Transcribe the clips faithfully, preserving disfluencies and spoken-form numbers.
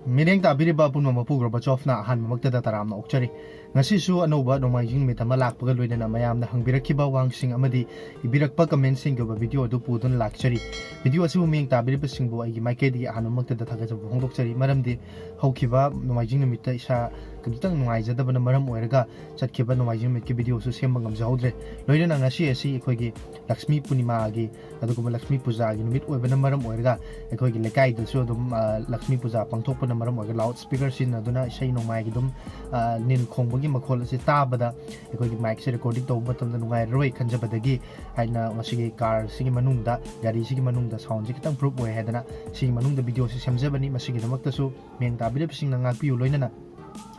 ꯃꯤꯠꯌꯦꯡ ꯇꯥꯕꯤꯔꯤꯕ ꯑꯄꯨꯟꯕ ꯃꯄꯨ ꯒꯣꯔꯕꯥꯆꯣꯐꯅ ꯑꯍꯥꯟꯕꯃꯛꯇꯗ ꯇꯔꯥꯝꯅ ꯑꯣꯛꯆꯔꯤ꯫ ꯉꯁꯤꯁꯨ ꯑꯅꯧꯕ ꯅꯣꯡꯃꯥꯏꯖꯤꯡ ꯅꯨꯃꯤꯠ ꯑꯃ ꯂꯥꯛꯄꯒ ꯂꯣꯏꯅꯅ ꯃꯌꯥꯝꯅ ꯍꯪꯕꯤꯔꯛꯈꯤꯕ ꯋꯥꯍꯪꯁꯤꯡ ꯑꯃꯗꯤ ꯏꯕꯤꯔꯛꯄ ꯀꯃꯦꯟꯁꯤꯡꯒꯤ ꯑꯣꯏꯕ ꯚꯤꯗꯤꯑꯣ ꯑꯗꯨ ꯄꯨꯗꯨꯅ ꯂꯥꯛꯆꯔꯤ꯫ ꯚꯤꯗꯤꯑꯣ ꯑꯁꯤꯕꯨ ꯃꯤꯠꯌꯦꯡ ꯇꯥꯕꯤꯔꯤꯕꯁꯤꯡꯕꯨ ꯑꯩꯒꯤ ꯃꯥꯏꯀꯩꯗꯒꯤ ꯑꯍꯥꯟꯕꯃꯛꯇꯗ ꯊꯥꯒꯠꯆꯕ ꯐꯣꯡꯗꯣꯛꯆꯔꯤ꯫ ꯃꯔꯝꯗꯤ ꯍꯧꯈꯤꯕ ꯅꯣꯡꯃꯥꯏꯖꯤꯡ ꯅꯨꯃꯤꯠꯇ ꯏꯁꯥ ꯈꯤꯇꯪ ꯅꯨꯡꯉꯥꯏꯖꯗꯕꯅ ꯃꯔꯝ ꯑꯣꯏꯔꯒ ꯆꯠꯈꯤꯕ ꯅꯣꯡꯃꯥꯏꯖꯤꯡ ꯅꯨꯃꯤꯠꯀꯤ ꯚꯤꯗꯤꯑꯣꯁꯨ ꯁꯦꯝꯕ ꯉꯝꯖꯍꯧꯗ꯭ꯔꯦ꯫ ꯂꯣꯏꯅꯅ ꯉꯁꯤ ꯑꯁꯤ ꯑꯩꯈꯣꯏꯒꯤ ꯂꯛꯁꯃꯤ ꯄꯨꯔꯅꯤꯃꯥꯒꯤ ꯑꯗꯨꯒꯨꯝꯕ ꯂꯛꯁꯃꯤ ꯄꯨꯖꯥꯒꯤ ꯅꯨꯃꯤꯠ ꯑꯣꯏꯕꯅ ꯃꯔꯝ ꯑꯣꯏꯔꯒ ꯑꯩꯈꯣꯏꯒꯤ ꯂꯩꯀꯥꯏꯗꯁꯨ ꯑꯗꯨꯝ, ꯑ, ꯂꯛꯁꯃꯤ ꯄꯨꯖꯥ ꯄꯥꯡꯊꯣꯛꯄꯅ ꯃꯔꯝ ꯑꯣꯏꯔꯒ ꯂꯥꯎꯠ ꯁ꯭ꯄꯤꯀꯔ ꯁꯤꯖꯤꯟꯅꯗꯨꯅ ꯏꯁꯩ ꯅꯣꯡꯃꯥꯏꯒꯤ ꯑꯗꯨꯝ, ꯑ, ꯅꯤꯟ ꯈꯣꯡꯕꯒꯤ ꯃꯈꯣꯜ ꯑꯁꯤ ꯇꯥꯕꯗ ꯑꯩꯈꯣꯏꯒꯤ ꯃꯥꯏꯛꯁꯦ ꯔꯦꯀꯣꯔꯗꯤꯡ ꯇꯧꯕ ꯃꯇꯝꯗ ꯅꯨꯡꯉꯥꯏꯔꯔꯣꯏ ꯈꯟꯖꯕꯗꯒꯤ ꯍꯥꯏꯅ ꯉꯁꯤꯒꯤ ꯀꯥꯔꯁꯤꯒꯤ ꯃꯅꯨꯡꯗ, ꯒꯥꯔꯤꯁꯤꯒꯤ ꯃꯅꯨꯡꯗ ꯁꯥꯎꯟꯁꯦ ꯈꯤꯇꯪ ꯄ꯭ꯔꯨꯞ ꯑꯣꯏ ꯍꯥꯏꯗꯅ ꯁꯤꯒꯤ ꯃꯅꯨꯡꯗ ꯚꯤꯗꯤꯑꯣꯁꯤ ꯁꯦꯝꯖꯕꯅꯤ꯫ ꯃꯁꯤꯒꯤꯗꯃꯛꯇꯁꯨ ꯃꯤꯠꯌꯦꯡ ꯇꯥꯕꯤꯔꯤꯕꯁꯤꯡꯅ ꯉꯥꯛꯄꯤꯌꯨ꯫ ꯂꯣꯏꯅꯅ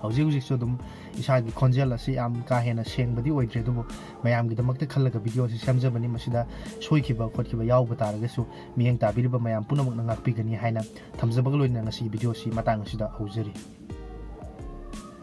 ꯍꯧꯖꯤꯛ ꯍꯧꯖꯤꯛꯁꯨ ꯑꯗꯨꯝ ꯏꯁꯥꯒꯤ ꯈꯣꯟꯖꯦꯜ ꯑꯁꯤ ꯌꯥꯝ ꯀꯥ ꯍꯦꯟꯅ ꯁꯦꯡꯕꯗꯤ ꯑꯣꯏꯗ꯭ꯔꯦ, ꯑꯗꯨꯕꯨ ꯃꯌꯥꯝꯒꯤꯗꯃꯛꯇ ꯈꯜꯂꯒ ꯚꯤꯗꯤꯑꯣꯁꯤ ꯁꯦꯝꯖꯕꯅꯤ꯫ ꯃꯁꯤꯗ ꯁꯣꯏꯈꯤꯕ ꯈꯣꯠꯈꯤꯕ ꯌꯥꯎꯕ ꯇꯥꯔꯒꯁꯨ ꯃꯤꯠꯌꯦꯡ ꯇꯥꯕꯤꯔꯤꯕ ꯃꯌꯥꯝ ꯄꯨꯝꯅꯃꯛꯅ ꯉꯥꯛꯄꯤꯒꯅꯤ ꯍꯥꯏꯅ ꯊꯝꯖꯕꯒ ꯂꯣꯏꯅꯅ ꯉꯁꯤꯒꯤ ꯚꯤꯗꯤꯑꯣꯁꯤ ꯃꯇꯥꯡ ꯑꯁꯤꯗ ꯍꯧꯖꯔꯤ꯫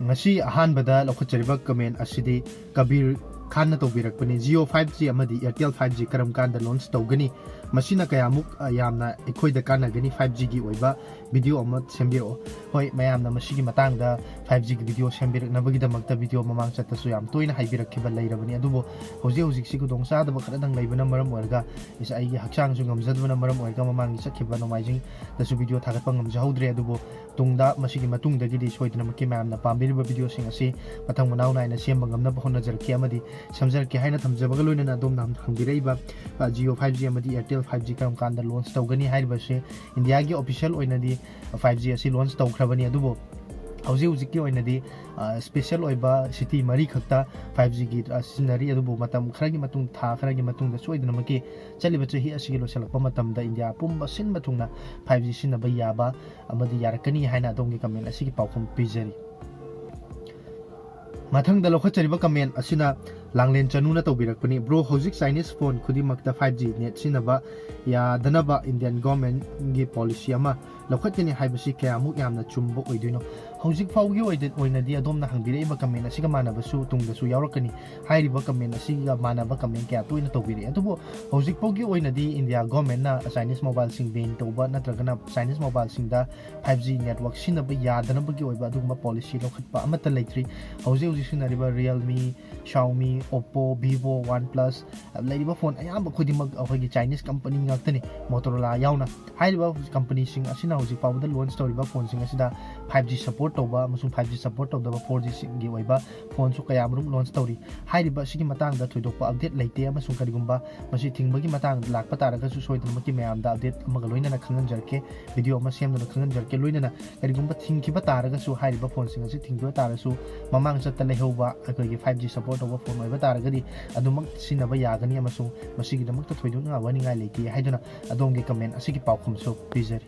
ꯉꯁꯤ ꯑꯍꯥꯟꯕꯗ ꯂꯧꯈꯠꯆꯔꯤꯕ ꯀꯃꯦꯟ ꯑꯁꯤꯗꯤ ꯀꯕꯤꯔ ꯈꯥꯟꯅ ꯇꯧꯕꯤꯔꯛꯄꯅꯤ꯫ Jio five G ꯑꯃꯗꯤ Airtel five G ꯀꯔꯝ ꯀꯥꯟꯗ ꯂꯣꯟꯆ ꯇꯧꯒꯅꯤ? ꯃꯁꯤꯅ ꯀꯌꯥꯃꯨꯛ, ꯑ, ꯌꯥꯝꯅ ꯑꯩꯈꯣꯏꯗ ꯀꯥꯟꯅꯒꯅꯤ? Five G ꯒꯤ ꯑꯣꯏꯕ ꯚꯤꯗꯤꯑꯣ ꯑꯃ ꯁꯦꯝꯕꯤꯔꯛꯑꯣ꯫ ꯍꯣꯏ, ꯃꯌꯥꯝꯅ ꯃꯁꯤꯒꯤ ꯃꯇꯥꯡꯗ five G ꯒꯤ ꯚꯤꯗꯤꯑꯣ ꯁꯦꯝꯕꯤꯔꯛꯅꯕꯒꯤꯗꯃꯛꯇ ꯚꯤꯗꯤꯑꯣ ꯃꯃꯥꯡ ꯆꯠꯇꯁꯨ ꯌꯥꯝ ꯇꯣꯏꯅ ꯍꯥꯏꯕꯤꯔꯛꯈꯤꯕ ꯂꯩꯔꯕꯅꯤ꯫ ꯑꯗꯨꯕꯨ ꯍꯧꯖꯤꯛ ꯍꯧꯖꯤꯛꯁꯤ ꯈꯨꯗꯣꯡꯆꯥꯗꯕ ꯈꯔꯗꯪ ꯂꯩꯕꯅ ꯃꯔꯝ ꯑꯣꯏꯔꯒ ꯏꯁ-, ꯑꯩꯒꯤ ꯍꯛꯆꯥꯡꯁꯨ ꯉꯝꯖꯗꯕꯅ ꯃꯔꯝ ꯑꯣꯏꯔꯒ ꯃꯃꯥꯡꯒꯤ ꯆꯠꯈꯤꯕ ꯅꯣꯡꯃꯥꯏꯖꯤꯡꯗꯁꯨ ꯚꯤꯗꯤꯑꯣ ꯊꯥꯒꯠꯄ ꯉꯝꯖꯍꯧꯗ꯭ꯔꯦ꯫ ꯑꯗꯨꯕꯨ ꯇꯨꯡꯗ, ꯃꯁꯤꯒꯤ ꯃꯇꯨꯡꯗꯒꯤꯗꯤ ꯁꯣꯏꯗꯅꯃꯛꯀꯤ ꯃꯌꯥꯝꯅ ꯄꯥꯝꯕꯤꯔꯤꯕ ꯚꯤꯗꯤꯑꯣꯁꯤꯡ ꯑꯁꯤ ꯃꯊꯪ ꯃꯅꯥꯎ ꯅꯥꯏꯅ ꯁꯦꯝꯕ ꯉꯝꯅꯕ ꯍꯣꯠꯅꯖꯔꯛꯀꯦ ꯑꯃꯗꯤ ꯁꯦꯝꯖꯔꯛꯀꯦ ꯍꯥꯏꯅ ꯊꯝꯖꯕꯒ ꯂꯣꯏꯅꯅ ꯑꯗꯣꯝꯅ ꯍꯪꯕꯤꯔꯛꯏꯕ, ꯑ, Jio five G ꯑꯃꯗꯤ Airtel five G ꯀꯔꯝ ꯀꯥꯟꯗ ꯂꯣꯟꯆ ꯇꯧꯒꯅꯤ ꯍꯥꯏꯔꯤꯕꯁꯤ ꯏꯟꯗꯤꯌꯥꯒꯤ ꯑꯣꯐꯤꯁꯤꯌꯦꯜ ꯑꯣꯏꯅꯗꯤ five G ꯑꯁꯤ ꯂꯣꯟꯆ ꯇꯧꯈ꯭ꯔꯕꯅꯤ꯫ ꯑꯗꯨꯕꯨ ꯍꯧꯖꯤꯛ ꯍꯧꯖꯤꯛꯀꯤ ꯑꯣꯏꯅꯗꯤ, ꯑ, ꯁ꯭ꯄꯦꯁꯦꯜ ꯑꯣꯏꯕ ꯁꯤꯇꯤ ꯃꯔꯤ ꯈꯛꯇ five G ꯒꯤ, ꯑ, ꯁꯤꯖꯤꯟꯅꯔꯤ꯫ ꯑꯗꯨꯕꯨ ꯃꯇꯝ ꯈꯔꯒꯤ ꯃꯇꯨꯡ, ꯊꯥ ꯈꯔꯒꯤ ꯃꯇꯨꯡꯗ ꯁꯣꯏꯗꯅꯃꯛꯀꯤ ꯆꯠꯂꯤꯕ ꯆꯍꯤ ꯑꯁꯤꯒꯤ ꯂꯣꯏꯁꯤꯜꯂꯛꯄ ꯃꯇꯝꯗ ꯏꯟꯗꯤꯌꯥ ꯄꯨꯝꯕ ꯁꯤꯟꯕ ꯊꯨꯡꯅ five G ꯁꯤꯖꯤꯟꯅꯕ ꯌꯥꯕ ꯑꯃꯗꯤ ꯌꯥꯔꯛꯀꯅꯤ ꯍꯥꯏꯅ ꯑꯗꯣꯝꯒꯤ ꯀꯃꯦꯟ ꯑꯁꯤꯒꯤ ꯄꯥꯎꯈꯨꯝ ꯄꯤꯖꯔꯤ꯫ ꯃꯊꯪꯗ ꯂꯧꯈꯠꯆꯔꯤꯕ ꯀꯃꯦꯟ ꯑꯁꯤꯅ ꯂꯥꯡꯂꯦꯟ ꯆꯅꯨꯅ ꯇꯧꯕꯤꯔꯛꯄꯅꯤ꯫ Bro, ꯍꯧꯖꯤꯛ Chinese phone ꯈꯨꯗꯤꯡꯃꯛꯇ five G net ꯁꯤꯖꯤꯟꯅꯕ ꯌꯥꯗꯅꯕ Indian government ꯀꯤ policy ꯑꯃ ꯂꯧꯈꯠꯀꯅꯤ ꯍꯥꯏꯕꯁꯤ ꯀꯌꯥꯃꯨꯛ ꯌꯥꯝꯅ ꯆꯨꯝꯕ ꯑꯣꯏꯗꯣꯏꯅꯣ? ꯍꯧꯖꯤꯛ ꯐꯥꯎꯒꯤ ꯑꯣꯏꯅꯗꯤ ꯑꯗꯣꯝꯅ ꯍꯪꯕꯤꯔꯛꯏꯕ comment ꯑꯁꯤꯒ ꯃꯥꯟꯅꯕꯁꯨ ꯇꯨꯡꯗꯁꯨ ꯌꯥꯎꯔꯛꯀꯅꯤ꯫ ꯍꯥꯏꯔꯤꯕ comment ꯑꯁꯤꯒ ꯃꯥꯟꯅꯕ comment ꯀꯌꯥ ꯇꯣꯏꯅ ꯇꯧꯕꯤꯔꯛꯑꯦ꯫ ꯑꯗꯨꯕꯨ ꯍꯧꯖꯤꯛ ꯐꯥꯎꯒꯤ ꯑꯣꯏꯅꯗꯤ India governmentꯅ Chinese mobileꯁꯤꯡ ban ꯇꯧꯕ ꯅꯠꯇ꯭ꯔꯒꯅ Chinese mobileꯁꯤꯡꯗ five G network ꯁꯤꯖꯤꯟꯅꯕ ꯌꯥꯗꯅꯕꯒꯤ ꯑꯣꯏꯕ ꯑꯗꯨꯒꯨꯝꯕ policy ꯂꯧꯈꯠꯄ ꯑꯃꯠꯇ ꯂꯩꯇ꯭ꯔꯤ꯫ ꯍꯧꯖꯤꯛ ꯍꯧꯖꯤꯛ ꯁꯤꯖꯤꯟꯅꯔꯤꯕ Realme, Xiaomi, Oppo, Vivo, OnePlus, ꯂꯩꯔꯤꯕ phone ꯑꯌꯥꯝꯕ ꯈꯨꯗꯤꯡꯃꯛ ꯑꯩꯈꯣꯏꯒꯤ Chinese company ꯉꯥꯛꯇꯅꯤ, Motorola ꯌꯥꯎꯅ꯫ ꯍꯥꯏꯔꯤꯕ companyꯁꯤꯡ ꯑꯁꯤꯅ ꯍꯧꯖꯤꯛ ꯐꯥꯎꯕꯗ launch ꯇꯧꯔꯤꯕ phoneꯁꯤꯡ ꯑꯁꯤꯗ five G support ꯇꯧꯕ ꯑꯃꯁꯨꯡ five G support ꯇꯧꯗꯕ four Gꯁꯤꯡꯒꯤ ꯑꯣꯏꯕ phoneꯁꯨ ꯀꯌꯥꯃꯔꯨꯝ launch ꯇꯧꯔꯤ꯫ ꯍꯥꯏꯔꯤꯕ ꯑꯁꯤꯒꯤ ꯃꯇꯥꯡꯗ ꯊꯣꯏꯗꯣꯛꯄ update ꯂꯩꯇꯦ, ꯑꯃꯁꯨꯡ ꯀꯔꯤꯒꯨꯝꯕ ꯃꯁꯤ ꯊꯤꯡꯕꯒꯤ ꯃꯇꯥꯡꯗ ꯂꯥꯛꯄ ꯇꯥꯔꯒꯁꯨ ꯁꯣꯏꯗꯅꯃꯛꯀꯤ ꯃꯌꯥꯝꯗ update ꯑꯃꯒ ꯂꯣꯏꯅꯅ ꯈꯪꯍꯟꯖꯔꯛꯀꯦ, video ꯑꯃ ꯁꯦꯝꯗꯨꯅ ꯈꯪꯍꯟꯖꯔꯛꯀꯦ꯫ ꯂꯣꯏꯅꯅ ꯀꯔꯤꯒꯨꯝꯕ ꯊꯤꯡꯈꯤꯕ ꯇꯥꯔꯒꯁꯨ, ꯍꯥꯏꯔꯤꯕ phoneꯁꯤꯡ ꯑꯁꯤ ꯊꯤꯡꯈꯤꯕ ꯇꯥꯔꯁꯨ, ꯃꯃꯥꯡ ꯆꯠꯇ ꯂꯩꯍꯧꯕ ꯑꯩꯈꯣꯏꯒꯤ five G support ꯇꯧꯕ phone ꯑꯣꯏꯕ ꯇꯥꯔꯒꯗꯤ ꯑꯗꯨꯃꯛ ꯁꯤꯖꯤꯟꯅꯕ ꯌꯥꯒꯅꯤ, ꯑꯃꯁꯨꯡ ꯃꯁꯤꯒꯤꯗꯃꯛꯇ ꯊꯣꯏꯗꯣꯛꯅ ꯋꯥꯅꯤꯡꯉꯥꯏ ꯂꯩꯇꯦ ꯍꯥꯏꯗꯨꯅ ꯑꯗꯣꯝꯒꯤ comment ꯑꯁꯤꯒꯤ ꯄꯥꯎꯈꯨꯝꯁꯨ ꯄꯤꯖꯔꯤ꯫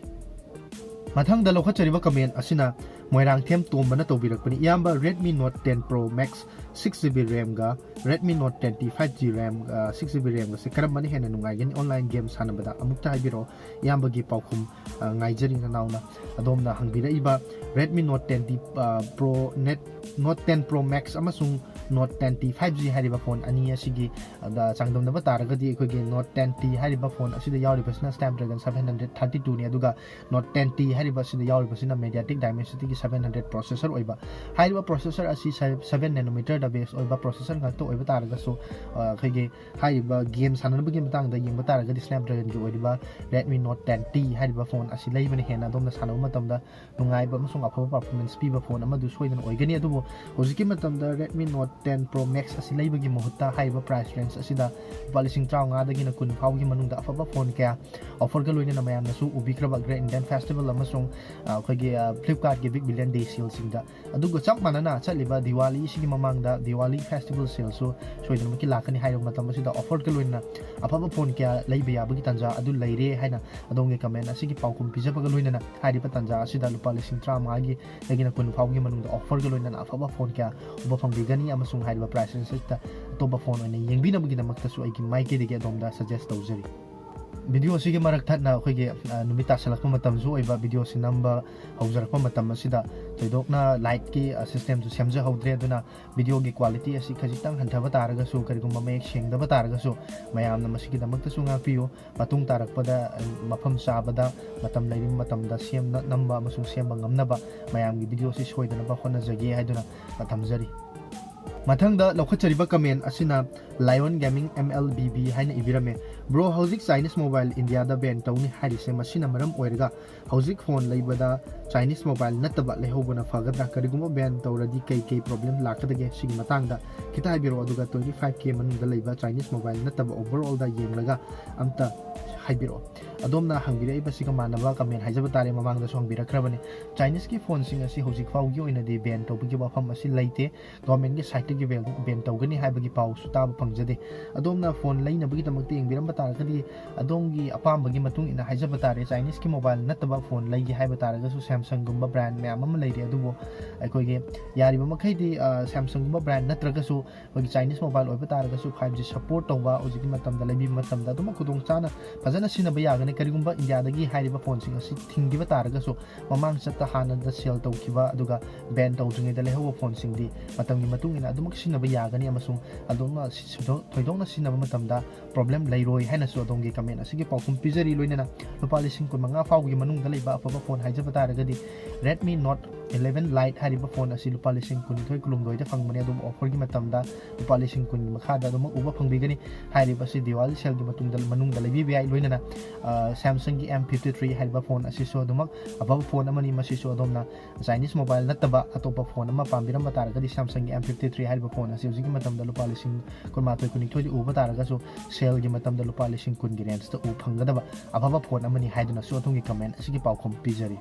ꯃꯊꯪꯗ ꯂꯧꯈꯠꯆꯔꯤꯕ comment ꯑꯁꯤꯅ ꯃꯣꯏꯔꯥꯡꯊꯦꯝ ꯇꯣꯝꯕꯅ ꯇꯧꯕꯤꯔꯛꯄꯅꯤ꯫ ꯏꯌꯥꯝꯕ, Redmi Note ten Pro Max six GB RAMꯒ Redmi Note ten T five G RAM, ꯑ, six GB RAMꯒꯁꯦ ꯀꯔꯝꯕꯅ ꯍꯦꯟꯅ ꯅꯨꯡꯉꯥꯏꯒꯅꯤ online game ꯁꯥꯟꯅꯕꯗ? ꯑꯃꯨꯛꯇ ꯍꯥꯏꯕꯤꯔꯛꯑꯣ꯫ ꯏꯌꯥꯝꯕꯒꯤ ꯄꯥꯎꯈꯨꯝ, ꯑ, ꯉꯥꯏꯖꯔꯤ ꯅꯅꯥꯎꯅ꯫ ꯑꯗꯣꯝꯅ ꯍꯪꯕꯤꯔꯛꯏꯕ Redmi Note ten T, ꯑ, Pro Net, Note ten Pro Max ꯑꯃꯁꯨꯡ Note ten T five G ꯍꯥꯏꯔꯤꯕ phone ꯑꯅꯤ ꯑꯁꯤꯒꯤ, ꯑꯗ, ꯆꯥꯡꯗꯝꯅꯕ ꯇꯥꯔꯒꯗꯤ ꯑꯩꯈꯣꯏꯒꯤ Note ten T ꯍꯥꯏꯔꯤꯕ phone ꯑꯁꯤꯗ ꯌꯥꯎꯔꯤꯕꯁꯤꯅ Snapdragon seven hundred thirty twoꯅꯤ, ꯑꯗꯨꯒ Note ten T ꯍꯥꯏꯔꯤꯕ ꯑꯁꯤꯗ ꯌꯥꯎꯔꯤꯕꯁꯤꯅ MediaTek Dimensity-ꯒꯤ seven hundred processor ꯑꯣꯏꯕ꯫ ꯍꯥꯏꯔꯤꯕ processor ꯑꯁꯤ seven nanometer-ꯗ base ꯑꯣꯏꯕ processor ꯉꯥꯛꯇ ꯑꯣꯏꯕ ꯇꯥꯔꯒꯁꯨ, ꯑ, ꯑꯩꯈꯣꯏꯒꯤ ꯍꯥꯏꯔꯤꯕ game ꯁꯥꯟꯅꯅꯕꯒꯤ ꯃꯇꯥꯡꯗ ꯌꯦꯡꯕ ꯇꯥꯔꯒꯗꯤ Snapdragon-ꯒꯤ ꯑꯣꯏꯔꯤꯕ Redmi Note ten T ꯍꯥꯏꯔꯤꯕ phone ꯑꯁꯤ ꯂꯩꯕꯅ ꯍꯦꯟꯅ ꯑꯗꯣꯝꯅ ꯁꯥꯟꯅꯕ ꯃꯇꯝꯗ ꯅꯨꯡꯉꯥꯏꯕ ꯑꯃꯁꯨꯡ ꯑꯐꯕ performance ꯄꯤꯕ phone ꯑꯃꯗꯨ ꯁꯣꯏꯗꯅ ꯑꯣꯏꯒꯅꯤ꯫ ꯑꯗꯨꯕꯨ ꯍꯧꯖꯤꯛꯀꯤ ꯃꯇꯝꯗ Redmi Note ten Pro Max ꯑꯁꯤ ꯂꯩꯕꯒꯤ ꯃꯍꯨꯠꯇ ꯍꯥꯏꯔꯤꯕ price range ꯑꯁꯤꯗ ꯂꯨꯄꯥ ꯂꯤꯁꯤꯡ ꯇꯔꯥꯃꯉꯥꯗꯒꯤꯅ ꯀꯨꯟ ꯐꯥꯎꯒꯤ ꯃꯅꯨꯡꯗ ꯑꯐꯕ phone ꯀꯌꯥ offer-ꯒ ꯂꯣꯏꯅꯅ ꯃꯌꯥꯝꯅꯁꯨ ꯎꯕꯤꯈ꯭ꯔꯕ Great Indian Festival ꯑꯃꯁꯨꯡ, ꯑ, ꯑꯩꯈꯣꯏꯒꯤ, ꯑ, Flipkart-ꯀꯤ Big Billion Day sale-ꯁꯤꯡꯗ꯫ ꯑꯗꯨꯒ ꯆꯞ ꯃꯥꯟꯅꯅ ꯆꯠꯂꯤꯕ Diwali-ꯁꯤꯒꯤ ꯃꯃꯥꯡꯗ Diwali festival sale-ꯁꯨ ꯁꯣꯏꯗꯅꯃꯛꯀꯤ ꯂꯥꯛꯀꯅꯤ꯫ ꯍꯥꯏꯔꯤꯕ ꯃꯇꯝ ꯑꯁꯤꯗ offer-ꯒ ꯂꯣꯏꯅꯅ ꯑꯐꯕ phone ꯀꯌꯥ ꯂꯩꯕ ꯌꯥꯕꯒꯤ ꯇꯥꯟꯖꯥ ꯑꯗꯨ ꯂꯩꯔꯦ ꯍꯥꯏꯅ ꯑꯗꯣꯝꯒꯤ comment ꯑꯁꯤꯒꯤ ꯄꯥꯎꯈꯨꯝ ꯄꯤꯖꯕꯒ ꯂꯣꯏꯅꯅ ꯍꯥꯏꯔꯤꯕ ꯇꯥꯟꯖꯥ ꯑꯁꯤꯗ ꯂꯨꯄꯥ ꯂꯤꯁꯤꯡ ꯇꯔꯥꯃꯉꯥꯒꯤ ꯗꯒꯤꯅ ꯀꯨꯟ ꯐꯥꯎꯒꯤ ꯃꯅꯨꯡꯗ offer-ꯒ ꯂꯣꯏꯅꯅ ꯑꯐꯕ phone ꯀꯌꯥ ꯎꯕ ꯐꯪꯕꯤꯒꯅꯤ, ꯑꯃꯁꯨꯡ ꯍꯥꯏꯔꯤꯕ price range ꯑꯁꯤꯗ ꯑꯇꯣꯞꯄ phone ꯑꯣꯏꯅ ꯌꯦꯡꯕꯤꯅꯕꯒꯤꯗꯃꯛꯇꯁꯨ ꯑꯩꯒꯤ ꯃꯥꯏꯀꯩꯗꯒꯤ ꯑꯗꯣꯝꯗ suggest ꯇꯧꯖꯔꯤ꯫ ꯚꯤꯗꯤꯑꯣꯁꯤꯒꯤ ꯃꯔꯛ ꯊꯠꯅ ꯑꯩꯈꯣꯏꯒꯤ, ꯑ, ꯅꯨꯃꯤꯠ ꯇꯥꯁꯜꯂꯛꯄ ꯃꯇꯝꯁꯨ ꯑꯣꯏꯕ, ꯚꯤꯗꯤꯑꯣꯁꯤ ꯅꯝꯕ ꯍꯧꯖꯔꯛꯄ ꯃꯇꯝ ꯑꯁꯤꯗ ꯊꯣꯏꯗꯣꯛꯅ ꯂꯥꯏꯠꯀꯤ, ꯑ, ꯁꯤꯁꯇꯦꯝꯁꯨ ꯁꯦꯝꯖꯍꯧꯗ꯭ꯔꯦ꯫ ꯑꯗꯨꯅ ꯚꯤꯗꯤꯑꯣꯒꯤ ꯀ꯭ꯋꯥꯂꯤꯇꯤ ꯑꯁꯤ ꯈꯖꯤꯛꯇꯪ ꯍꯟꯊꯕ ꯇꯥꯔꯒꯁꯨ, ꯀꯔꯤꯒꯨꯝꯕ ꯃꯌꯦꯛ ꯁꯦꯡꯗꯕ ꯇꯥꯔꯒꯁꯨ, ꯃꯌꯥꯝꯅ ꯃꯁꯤꯒꯤꯗꯃꯛꯇꯁꯨ ꯉꯥꯛꯄꯤꯌꯨ꯫ ꯃꯇꯨꯡ ꯇꯥꯔꯛꯄꯗ, ꯑ, ꯃꯐꯝ ꯆꯥꯕꯗ, ꯃꯇꯝ ꯂꯩꯔꯤꯕ ꯃꯇꯝꯗ ꯁꯦꯝꯅ-, ꯅꯝꯕ ꯑꯃꯁꯨꯡ ꯁꯦꯝꯕ ꯉꯝꯅꯕ ꯃꯌꯥꯝꯒꯤ ꯚꯤꯗꯤꯑꯣꯁꯤ ꯁꯣꯏꯗꯅꯕ ꯍꯣꯠꯅꯖꯒꯦ ꯍꯥꯏꯗꯨꯅ, ꯑ, ꯊꯝꯖꯔꯤ꯫ ꯃꯊꯪꯗ ꯂꯧꯈꯠꯆꯔꯤꯕ ꯀꯃꯦꯟ ꯑꯁꯤꯅ Lion Gaming M L B B ꯍꯥꯏꯅ ꯏꯕꯤꯔꯝꯃꯦ꯫ "Bro, ꯍꯧꯖꯤꯛ Chinese mobile ꯏꯟꯗꯤꯌꯥꯗ ꯕꯦꯟ ꯇꯧꯅꯤ ꯍꯥꯏꯔꯤꯁꯦ, ꯃꯁꯤꯅ ꯃꯔꯝ ꯑꯣꯏꯔꯒ ꯍꯧꯖꯤꯛ ꯐꯣꯟ ꯂꯩꯕꯗ Chinese mobile ꯅꯠꯇꯕ ꯂꯩꯍꯧꯕꯅ ꯐꯒꯗ꯭ꯔꯥ? ꯀꯔꯤꯒꯨꯝꯕ ꯕꯦꯟ ꯇꯧꯔꯗꯤ ꯀꯩ ꯀꯩ ꯄ꯭ꯔꯣꯕ꯭ꯂꯦꯝ ꯂꯥꯛꯀꯗꯒꯦ? ꯁꯤꯒꯤ ꯃꯇꯥꯡꯗ ꯈꯤꯇ ꯍꯥꯏꯕꯤꯔꯛꯑꯣ, ꯑꯗꯨꯒ twenty five K ꯃꯅꯨꯡꯗ ꯂꯩꯕ Chinese mobile ꯅꯠꯇꯕ overall ꯗ ꯌꯦꯡꯂꯒ ꯑꯝꯇ ꯍꯥꯏꯕꯤꯔꯛꯑꯣ"꯫ ꯑꯗꯣꯝꯅ ꯍꯪꯕꯤꯔꯛꯏꯕꯁꯤꯒ ꯃꯥꯟꯅꯕ ꯀꯃꯦꯟ ꯍꯥꯏꯖꯕ ꯇꯥꯔꯦ, ꯃꯃꯥꯡꯗꯁꯨ ꯍꯪꯕꯤꯔꯛꯈ꯭ꯔꯕꯅꯤ꯫ ꯆꯥꯏꯅꯤꯁꯀꯤ ꯐꯣꯟꯁꯤꯡ ꯑꯁꯤ ꯍꯧꯖꯤꯛ ꯐꯥꯎꯒꯤ ꯑꯣꯏꯅꯗꯤ ꯕꯦꯟ ꯇꯧꯕꯒꯤ ꯋꯥꯐꯝ ꯑꯁꯤ ꯂꯩꯇꯦ꯫ ꯒꯣꯔꯃꯦꯟꯒꯤ ꯁꯥꯏꯠꯇꯒꯤ ꯕꯦꯟ, ꯕꯦꯟ ꯇꯧꯒꯅꯤ ꯍꯥꯏꯕꯒꯤ ꯄꯥꯎꯁꯨ ꯇꯥꯕ ꯐꯪꯖꯗꯦ꯫ ꯑꯗꯣꯝꯅ ꯐꯣꯟ ꯂꯩꯅꯕꯒꯤꯗꯃꯛꯇ ꯌꯦꯡꯕꯤꯔꯝꯕ ꯇꯥꯔꯒꯗꯤ, ꯑꯗꯣꯝꯒꯤ ꯑꯄꯥꯝꯕꯒꯤ ꯃꯇꯨꯡ ꯏꯟꯅ ꯍꯥꯏꯖꯕ ꯇꯥꯔꯦ, ꯆꯥꯏꯅꯤꯁꯀꯤ ꯃꯣꯕꯥꯏꯜ ꯅꯠꯇꯕ ꯐꯣꯟ ꯂꯩꯒꯦ ꯍꯥꯏꯕ ꯇꯥꯔꯒꯁꯨ Samsung ꯒꯨꯝꯕ ꯕ꯭ꯔꯥꯟ ꯃꯌꯥꯝ ꯑꯃ ꯂꯩꯔꯦ꯫ ꯑꯗꯨꯕꯨ ꯑꯩꯈꯣꯏꯒꯤ ꯌꯥꯔꯤꯕ ꯃꯈꯩꯗꯤ, ꯑ, Samsung ꯒꯨꯝꯕ ꯕ꯭ꯔꯥꯟ ꯅꯠꯇ꯭ꯔꯒꯁꯨ ꯑꯩꯈꯣꯏꯒꯤ ꯆꯥꯏꯅꯤꯁ ꯃꯣꯕꯥꯏꯜ ꯑꯣꯏꯕ ꯇꯥꯔꯒꯁꯨ five G support ꯇꯧꯕ ꯍꯧꯖꯤꯛꯀꯤ ꯃꯇꯝꯗ ꯂꯩꯕꯤꯕ ꯃꯇꯝꯗ ꯑꯗꯨꯃꯛ ꯈꯨꯗꯣꯡ ꯆꯥꯅ ꯐꯖꯅ ꯁꯤꯖꯤꯟꯅꯕ ꯌꯥꯒꯅꯤ꯫ ꯀꯔꯤꯒꯨꯝꯕ ꯏꯟꯗꯤꯌꯥꯗꯒꯤ ꯍꯥꯏꯔꯤꯕ ꯐꯣꯟꯁꯤꯡ ꯑꯁꯤ ꯊꯤꯡꯈꯤꯕ ꯇꯥꯔꯒꯁꯨ, ꯃꯃꯥꯡ ꯆꯠꯇ ꯍꯥꯟꯅꯗ ꯁꯦꯜ ꯇꯧꯈꯤꯕ ꯑꯗꯨꯒ ꯕꯦꯟ ꯇꯧꯗ꯭ꯔꯤꯉꯩꯗ ꯂꯩꯍꯧꯕ ꯐꯣꯟꯁꯤꯡꯗꯤ ꯃꯇꯝꯒꯤ ꯃꯇꯨꯡ ꯏꯟꯅ ꯑꯗꯨꯃꯛ ꯁꯤꯖꯤꯟꯅꯕ ꯌꯥꯒꯅꯤ ꯑꯃꯁꯨꯡ ꯑꯗꯣꯝꯅ ꯁꯤ-, ꯁꯤꯗꯣ-, ꯊꯣꯏꯗꯣꯛꯅ ꯁꯤꯖꯤꯟꯅꯕ ꯃꯇꯝꯗ ꯄ꯭ꯔꯣꯕ꯭ꯂꯦꯝ ꯂꯩꯔꯣꯏ ꯍꯥꯏꯅꯁꯨ ꯑꯗꯣꯝꯒꯤ ꯀꯃꯦꯟ ꯑꯁꯤꯒꯤ ꯄꯥꯎꯈꯨꯝ ꯄꯤꯖꯔꯤ꯫ ꯂꯣꯏꯅꯅ ꯂꯨꯄꯥ ꯂꯤꯁꯤꯡ ꯀꯨꯟꯃꯉꯥ ꯐꯥꯎꯕꯒꯤ ꯃꯅꯨꯡꯗ ꯂꯩꯕ ꯑꯐꯕ ꯐꯣꯟ ꯍꯥꯏꯖꯕ ꯇꯥꯔꯒꯗꯤ Redmi Note eleven Lite ꯍꯥꯏꯔꯤꯕ ꯐꯣꯟ ꯑꯁꯤ ꯂꯨꯄꯥ ꯂꯤꯁꯤꯡ ꯀꯨꯟꯅꯤꯊꯣꯏ ꯀꯨꯟꯍꯨꯝꯗꯣꯏꯗ ꯐꯪꯕꯅꯤ꯫ ꯑꯗꯨꯕꯨ ꯑꯣꯐꯔꯒꯤ ꯃꯇꯝꯗ ꯂꯨꯄꯥ ꯂꯤꯁꯤꯡ ꯀꯨꯟꯒꯤ ꯃꯈꯥꯗ ꯑꯗꯨꯃꯛ ꯎꯕ ꯐꯪꯕꯤꯒꯅꯤ꯫ ꯍꯥꯏꯔꯤꯕ ꯑꯁꯤ ꯗꯤꯋꯥꯂꯤ ꯁꯦꯜꯒꯤ ꯃꯇꯨꯡꯗ, ꯃꯅꯨꯡꯗ ꯂꯩꯕꯤꯕ ꯌꯥꯏ꯫ ꯂꯣꯏꯅꯅ, ꯑ, Samsung ꯒꯤ M fifty three ꯍꯥꯏꯔꯤꯕ ꯐꯣꯟ ꯑꯁꯤꯁꯨ ꯑꯗꯨꯃꯛ ꯑꯐꯕ ꯐꯣꯟ ꯑꯃꯅꯤ꯫ ꯃꯁꯤꯁꯨ ꯑꯗꯣꯝꯅ ꯆꯥꯏꯅꯤꯁ ꯃꯣꯕꯥꯏꯜ ꯅꯠꯇꯕ ꯑꯇꯣꯞꯄ ꯐꯣꯟ ꯑꯃ ꯄꯥꯝꯕꯤꯔꯝꯕ ꯇꯥꯔꯒꯗꯤ Samsung ꯒꯤ M fifty three ꯍꯥꯏꯔꯤꯕ ꯐꯣꯟ ꯑꯁꯤ ꯍꯧꯖꯤꯛꯀꯤ ꯃꯇꯝꯗ ꯂꯨꯄꯥ ꯂꯤꯁꯤꯡ ꯀꯨꯟꯃꯥꯊꯣꯏ, ꯀꯨꯟꯅꯤꯊꯣꯏꯗ ꯎꯕ ꯇꯥꯔꯒꯁꯨ ꯁꯦꯜꯒꯤ ꯃꯇꯝꯗ ꯂꯨꯄꯥ ꯂꯤꯁꯤꯡ ꯀꯨꯟꯒꯤ ꯔꯦꯟꯖꯇ ꯎꯕ ꯐꯪꯒꯗꯕ ꯑꯐꯕ ꯐꯣꯟ ꯑꯃꯅꯤ ꯍꯥꯏꯗꯨꯅꯁꯨ ꯑꯗꯣꯝꯒꯤ ꯀꯃꯦꯟ ꯑꯁꯤꯒꯤ ꯄꯥꯎꯈꯨꯝ ꯄꯤꯖꯔꯤ꯫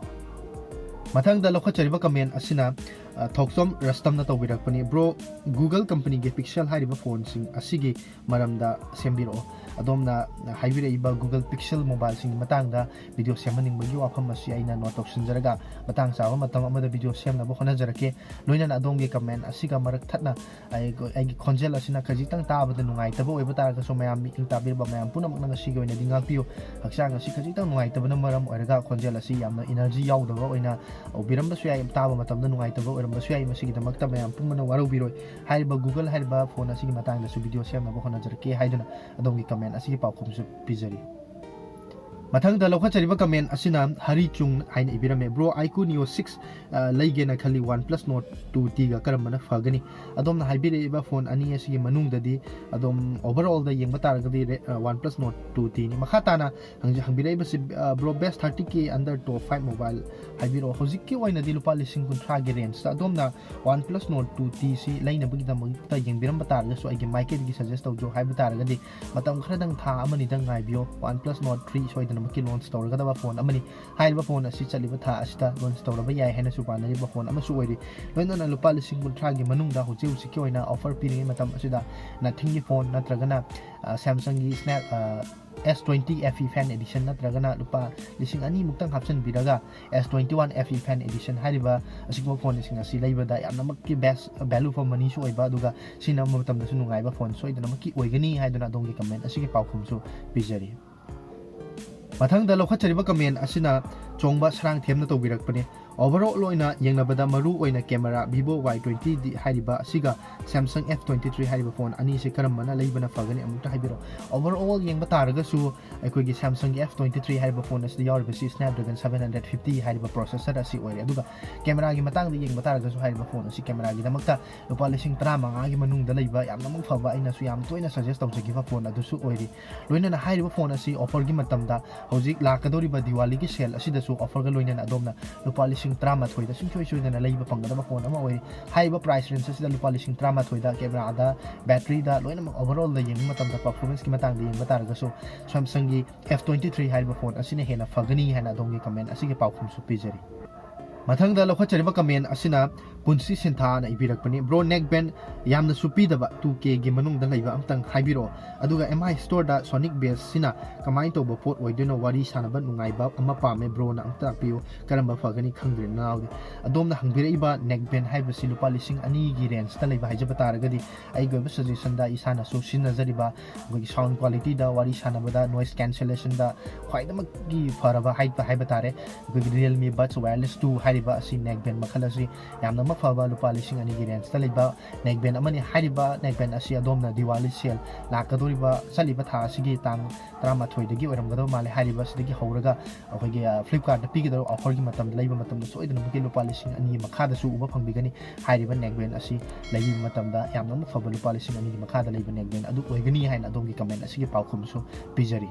ꯃꯊꯪꯗ ꯂꯧꯈꯠꯆꯔꯤꯕ ꯀꯃꯦꯟ ꯑꯁꯤꯅ ꯑ, ꯊꯣꯛꯆꯣꯝ ꯔꯁꯇꯝꯅ ꯇꯧꯕꯤꯔꯛꯄꯅꯤ꯫ Bro, Google companyꯒꯤ Pixel ꯍꯥꯏꯔꯤꯕ phoneꯁꯤꯡ ꯑꯁꯤꯒꯤ ꯃꯔꯝꯗ ꯁꯦꯝꯕꯤꯔꯛꯑꯣ꯫ ꯑꯗꯣꯝꯅ ꯍꯥꯏꯕꯤꯔꯛꯏꯕ Google Pixel mobileꯁꯤꯡꯒꯤ ꯃꯇꯥꯡꯗ video ꯁꯦꯝꯍꯟꯅꯤꯡꯕꯒꯤ ꯋꯥꯐꯝ ꯑꯁꯤ ꯑꯩꯅ note ꯇꯧꯁꯤꯟꯖꯔꯒ, ꯃꯇꯥꯡ ꯆꯥꯕ ꯃꯇꯝ ꯑꯃꯗ video ꯁꯦꯝꯅꯕ ꯍꯣꯠꯅꯖꯔꯛꯀꯦ꯫ ꯂꯣꯏꯅꯅ ꯑꯗꯣꯝꯒꯤ comment ꯑꯁꯤꯒ ꯃꯔꯛ ꯊꯠꯅ ꯑꯩ-, ꯑꯩꯒꯤ ꯈꯣꯟꯖꯦꯜ ꯑꯁꯤꯅ ꯈꯖꯤꯛꯇꯪ ꯇꯥꯕꯗ ꯅꯨꯡꯉꯥꯏꯇꯕ ꯑꯣꯏꯕ ꯇꯥꯔꯒꯁꯨ, ꯃꯌꯥꯝ ꯃꯤꯠꯌꯦꯡ ꯇꯥꯕꯤꯔꯤꯕ ꯃꯌꯥꯝ ꯄꯨꯝꯅꯃꯛꯅ ꯉꯁꯤꯒꯤ ꯑꯣꯏꯅꯗꯤ ꯉꯥꯛꯄꯤꯌꯨ꯫ ꯍꯛꯆꯥꯡ ꯑꯁꯤ ꯈꯖꯤꯛꯇꯪ ꯅꯨꯡꯉꯥꯏꯇꯕꯅ ꯃꯔꯝ ꯑꯣꯏꯔꯒ ꯈꯣꯟꯖꯦꯜ ꯑꯁꯤ ꯌꯥꯝꯅ energy ꯌꯥꯎꯗꯕ ꯑꯣꯏꯅ ꯎꯕꯤꯔꯝꯕꯁꯨ ꯌꯥꯏ, ꯇꯥꯕ ꯃꯇꯝꯗ ꯅꯨꯡꯉꯥꯏꯇꯕ ꯑꯣꯏꯔꯝꯕꯁꯨ ꯌꯥꯏ꯫ ꯃꯁꯤꯒꯤꯗꯃꯛꯇ ꯃꯌꯥꯝ ꯄꯨꯝꯕꯅ ꯋꯥꯔꯧꯕꯤꯔꯣꯏ꯫ ꯍꯥꯏꯔꯤꯕ Google ꯍꯥꯏꯔꯤꯕ phone ꯑꯁꯤꯒꯤ ꯃꯇꯥꯡꯗꯁꯨ video ꯁꯦꯝꯅꯕ ꯍꯣꯠꯅꯖꯔꯛꯀꯦ ꯍꯥꯏꯗꯨꯅ ꯑꯗꯣꯝꯒꯤ comment ꯑꯁꯤꯒꯤ ꯄꯥꯎꯈꯨꯝꯁꯨ ꯄꯤꯖꯔꯤ꯫ ꯃꯊꯪꯗ ꯂꯧꯈꯠꯆꯔꯤꯕ comment ꯑꯁꯤꯅ ꯍꯔꯤ ꯆꯨꯡ ꯍꯥꯏꯅ ꯏꯕꯤꯔꯝꯃꯦ꯫ Bro, iQOO Neo six, ꯑ, ꯂꯩꯒꯦꯅ ꯈꯜꯂꯤ, OnePlus Nord two T ꯒ ꯀꯔꯝꯕꯅ ꯐꯒꯅꯤ? ꯑꯗꯣꯝꯅ ꯍꯥꯏꯕꯤꯔꯛꯏꯕ phone ꯑꯅꯤ ꯑꯁꯤꯒꯤ ꯃꯅꯨꯡꯗꯗꯤ ꯑꯗꯨꯝ overall ꯗ ꯌꯦꯡꯕ ꯇꯥꯔꯒꯗꯤ ꯔꯦ-, ꯑ, OnePlus Nord two T ꯅꯤ꯫ ꯃꯈꯥ ꯇꯥꯅ ꯍꯪꯖ-, ꯍꯪꯕꯤꯔꯛꯏꯕꯁꯤ, ꯑ, Bro, best thirty K under top five mobile ꯍꯥꯏꯕꯤꯔꯛꯑꯣ꯫ ꯍꯧꯖꯤꯛꯀꯤ ꯑꯣꯏꯅꯗꯤ ꯂꯨꯄꯥ ꯂꯤꯁꯤꯡ ꯀꯨꯟꯊ꯭ꯔꯥꯒꯤ range ꯇ ꯑꯗꯣꯝꯅ OnePlus Nord two T ꯁꯤ ꯂꯩꯅꯕꯒꯤꯗꯃꯛꯇ ꯌꯦꯡꯕꯤꯔꯝꯕ ꯇꯥꯔꯒꯁꯨ, ꯑꯩꯒꯤ ꯃꯥꯏꯀꯩꯗꯒꯤ suggest ꯇꯧꯖꯧ ꯍꯥꯏꯕ ꯇꯥꯔꯒꯗꯤ, ꯃꯇꯝ ꯈꯔꯗꯪ, ꯊꯥ ꯑꯃꯅꯤꯗꯪ ꯉꯥꯏꯕꯤꯌꯣ꯫ OnePlus Nord three ꯁꯣꯏꯗꯅꯃꯛꯀꯤ launch ꯇꯧꯔꯒꯗꯕ phone ꯑꯃꯅꯤ꯫ ꯍꯥꯏꯔꯤꯕ phone ꯑꯁꯤ ꯆꯠꯂꯤꯕ ꯊꯥ ꯑꯁꯤꯗ launch ꯇꯧꯔꯕ ꯌꯥꯏ ꯍꯥꯏꯅꯁꯨ ꯄꯥꯅꯔꯤꯕ phone ꯑꯃꯁꯨ ꯑꯣꯏꯔꯤ꯫ ꯂꯣꯏꯅꯅ ꯂꯨꯄꯥ ꯂꯤꯁꯤꯡ ꯀꯨꯟꯊ꯭ꯔꯥꯒꯤ ꯃꯅꯨꯡꯗ ꯍꯧꯖꯤꯛ ꯍꯧꯖꯤꯛꯀꯤ ꯑꯣꯏꯅ offer ꯄꯤꯔꯤꯉꯩ ꯃꯇꯝ ꯑꯁꯤꯗ Nothing ꯒꯤ phone ꯅꯠꯇ꯭ꯔꯒꯅ, ꯑ, Samsung ꯒꯤ Snap-, ꯑ, S twenty F E Fan Edition ꯅꯠꯇ꯭ꯔꯒꯅ ꯂꯨꯄꯥ ꯂꯤꯁꯤꯡ ꯑꯅꯤꯃꯨꯛꯇꯪ ꯍꯥꯞꯆꯤꯟꯕꯤꯔꯒ S twenty-one F E Fan Edition ꯍꯥꯏꯔꯤꯕ ꯑꯁꯤꯒꯨꯝꯕ phone ꯁꯤꯡ ꯑꯁꯤ ꯂꯩꯕꯗ ꯌꯥꯝꯅꯃꯛꯀꯤ best value for money ꯁꯨ ꯑꯣꯏꯕ, ꯑꯗꯨꯒ ꯁꯤꯖꯤꯟꯅꯕ ꯃꯇꯝꯗꯁꯨ ꯅꯨꯡꯉꯥꯏꯕ phone ꯁꯣꯏꯗꯅꯃꯛꯀꯤ ꯑꯣꯏꯒꯅꯤ ꯍꯥꯏꯗꯨꯅ ꯑꯗꯣꯝꯒꯤ comment ꯑꯁꯤꯒꯤ ꯄꯥꯎꯈꯨꯝꯁꯨ ꯄꯤꯖꯔꯤ꯫ ꯃꯊꯪꯗ ꯂꯧꯈꯠꯆꯔꯤꯕ comment ꯑꯁꯤꯅ ꯆꯣꯡꯕ ꯁꯔꯥꯡꯊꯦꯝꯅ ꯇꯧꯕꯤꯔꯛꯄꯅꯤ꯫ Overall ꯑꯣꯏꯅ ꯌꯦꯡꯅꯕꯗ ꯃꯔꯨ ꯑꯣꯏꯅ camera Vivo Y twenty D ꯍꯥꯏꯔꯤꯕ ꯑꯁꯤꯒ Samsung F twenty-three ꯍꯥꯏꯔꯤꯕ phone ꯑꯅꯤꯁꯤ ꯀꯔꯝꯕꯅ ꯂꯩꯕꯅ ꯐꯒꯅꯤ, ꯑꯃꯨꯛꯇ ꯍꯥꯏꯕꯤꯔꯛꯑꯣ꯫ Overall ꯌꯦꯡꯕ ꯇꯥꯔꯒꯁꯨ ꯑꯩꯈꯣꯏꯒꯤ Samsung ꯒꯤ F twenty-three ꯍꯥꯏꯔꯤꯕ phone ꯑꯁꯤꯗ ꯌꯥꯎꯔꯤꯕꯁꯤ Snapdragon seven hundred fifty ꯍꯥꯏꯔꯤꯕ processor ꯑꯁꯤ ꯑꯣꯏꯔꯦ꯫ ꯑꯗꯨꯒ camera ꯒꯤ ꯃꯇꯥꯡꯗ ꯌꯦꯡꯕ ꯇꯥꯔꯒꯁꯨ ꯍꯥꯏꯔꯤꯕ phone ꯑꯁꯤ camera ꯒꯤꯗꯃꯛꯇ ꯂꯨꯄꯥ ꯂꯤꯁꯤꯡ ꯇꯔꯥꯃꯉꯥꯒꯤ ꯃꯅꯨꯡꯗ ꯂꯩꯕ ꯌꯥꯝꯅꯃꯛ ꯐꯕ, ꯑꯩꯅꯁꯨ ꯌꯥꯝ ꯇꯣꯏꯅ suggest ꯇꯧꯖꯈꯤꯕ phone ꯑꯗꯨꯁꯨ ꯑꯣꯏꯔꯤ꯫ ꯂꯣꯏꯅꯅ ꯍꯥꯏꯔꯤꯕ phone ꯑꯁꯤ offer ꯒꯤ ꯃꯇꯝꯗ ꯍꯧꯖꯤꯛ ꯂꯥꯛꯀꯗꯧꯔꯤꯕ ꯗꯤꯋꯥꯂꯤꯒꯤ sale ꯑꯁꯤꯗꯁꯨ offer ꯒ ꯂꯣꯏꯅꯅ ꯑꯗꯣꯝꯅ ꯂꯨꯄꯥ ꯂꯤꯁꯤꯡ ꯇꯔꯥꯃꯥꯊꯣꯏꯗ ꯁꯨꯡꯁꯣꯏ ꯁꯣꯏꯗꯅ ꯂꯩꯕ ꯐꯪꯒꯗꯕ phone ꯑꯃ ꯑꯣꯏꯔꯤ꯫ ꯍꯥꯏꯔꯤꯕ price range ꯑꯁꯤꯗ ꯂꯨꯄꯥ ꯂꯤꯁꯤꯡ ꯇꯔꯥꯃꯥꯊꯣꯏꯗ camera ꯗ, battery ꯗ, ꯂꯣꯏꯅꯃꯛ overall ꯗ ꯌꯦꯡꯕ ꯃꯇꯝꯗ, performance ꯀꯤ ꯃꯇꯥꯡꯗ ꯌꯦꯡꯕ ꯇꯥꯔꯒꯁꯨ Samsung ꯒꯤ F twenty-three ꯍꯥꯏꯔꯤꯕ phone ꯑꯁꯤꯅ ꯍꯦꯟꯅ ꯐꯒꯅꯤ ꯍꯥꯏꯅ ꯑꯗꯣꯝꯒꯤ comment ꯑꯁꯤꯒꯤ ꯄꯥꯎꯈꯨꯝꯁꯨ ꯄꯤꯖꯔꯤ꯫ ꯃꯊꯪꯗ ꯂꯧꯈꯠꯆꯔꯤꯕ comment ꯑꯁꯤꯅ ꯄꯨꯟꯁꯤ ꯁꯤꯟꯊꯥꯅ ꯏꯕꯤꯔꯛꯄꯅꯤ꯫ Bro, neck band ꯌꯥꯝꯅꯁꯨ ꯄꯤꯗꯕ, two K ꯒꯤ ꯃꯅꯨꯡꯗ ꯂꯩꯕ ꯑꯝꯇꯪ ꯍꯥꯏꯕꯤꯔꯛꯑꯣ꯫ ꯑꯗꯨꯒ M I Store the Sonic Bass ꯁꯤꯅ ꯀꯃꯥꯏꯅ ꯇꯧꯕ ꯄꯣꯠ ꯑꯣꯏꯗꯣꯏꯅꯣ? ꯋꯥꯔꯤ ꯁꯥꯟꯅꯕ ꯅꯨꯡꯉꯥꯏꯕ ꯑꯃ ꯄꯥꯝꯃꯦ, bro ꯅ ꯑꯝꯇ ꯇꯥꯛꯄꯤꯌꯨ꯫ ꯀꯔꯝꯕ ꯐꯒꯅꯤ? ꯈꯪꯗ꯭ꯔꯦ ꯅꯅꯥꯎꯗꯤ꯫ ꯑꯗꯣꯝꯅ ꯍꯪꯕꯤꯔꯛꯏꯕ neck band ꯍꯥꯏꯕꯁꯤ ꯂꯨꯄꯥ ꯂꯤꯁꯤꯡ ꯑꯅꯤꯒꯤ range ꯇ ꯂꯩꯕ ꯍꯥꯏꯖꯕ ꯇꯥꯔꯒꯗꯤ, ꯑꯩꯒꯤ ꯑꯣꯏꯕ suggestion ꯗ ꯏꯁꯥꯅꯁꯨ ꯁꯤꯖꯤꯟꯅꯖꯔꯤꯕ ꯑꯩꯈꯣꯏꯒꯤ sound quality ꯗ, ꯋꯥꯔꯤ ꯁꯥꯟꯅꯕꯗ, noise cancellation ꯗ ꯈ꯭ꯋꯥꯏꯗꯃꯛꯀꯤ ꯐꯔꯕ ꯍꯥꯏꯕ, ꯍꯥꯏꯕ ꯇꯥꯔꯦ꯫ ꯑꯩꯈꯣꯏꯒꯤ Realme Buds Wireless two ꯍꯥꯏꯔꯤꯕ ꯑꯁꯤ neck band ꯃꯈꯜ ꯑꯁꯤ ꯌꯥꯝꯅꯃꯛ ꯐꯕ ꯂꯨꯄꯥ ꯂꯤꯁꯤꯡ ꯑꯅꯤꯒꯤ range ꯇ ꯂꯩꯕ neck band ꯑꯃꯅꯤ꯫ ꯍꯥꯏꯔꯤꯕ neck band ꯑꯁꯤ ꯑꯗꯣꯝꯅ Diwali sale ꯂꯥꯛꯀꯗꯧꯔꯤꯕ, ꯆꯠꯂꯤꯕ ꯊꯥ ꯑꯁꯤꯒꯤ ꯇꯥꯡ ꯇꯔꯥꯃꯥꯊꯣꯏꯗꯒꯤ ꯑꯣꯏꯔꯝꯒꯗꯕ ꯃꯥꯜꯂꯦ꯫ ꯍꯥꯏꯔꯤꯕ ꯑꯁꯤꯗꯒꯤ ꯍꯧꯔꯒ ꯑꯩꯈꯣꯏꯒꯤ, ꯑ, Flipkart ꯇ ꯄꯤꯒꯗꯧꯔꯤꯕ offer ꯒꯤ ꯃꯇꯝꯗ ꯂꯩꯕ ꯃꯇꯝꯗ ꯁꯣꯏꯗꯅꯃꯛꯀꯤ ꯂꯨꯄꯥ ꯂꯤꯁꯤꯡ ꯑꯅꯤ ꯃꯈꯥꯗꯁꯨ ꯎꯕ ꯐꯪꯕꯤꯒꯅꯤ꯫ ꯍꯥꯏꯔꯤꯕ neck band ꯑꯁꯤ ꯂꯩꯕꯤꯕ ꯃꯇꯝꯗ ꯌꯥꯝꯅꯃꯛ ꯐꯕ ꯂꯨꯄꯥ ꯂꯤꯁꯤꯡ ꯑꯅꯤꯒꯤ ꯃꯈꯥꯗ ꯂꯩꯕ neck band ꯑꯗꯨ ꯑꯣꯏꯒꯅꯤ ꯍꯥꯏꯅ ꯑꯗꯣꯝꯒꯤ comment ꯑꯁꯤꯒꯤ ꯄꯥꯎꯈꯨꯝꯁꯨ ꯄꯤꯖꯔꯤ꯫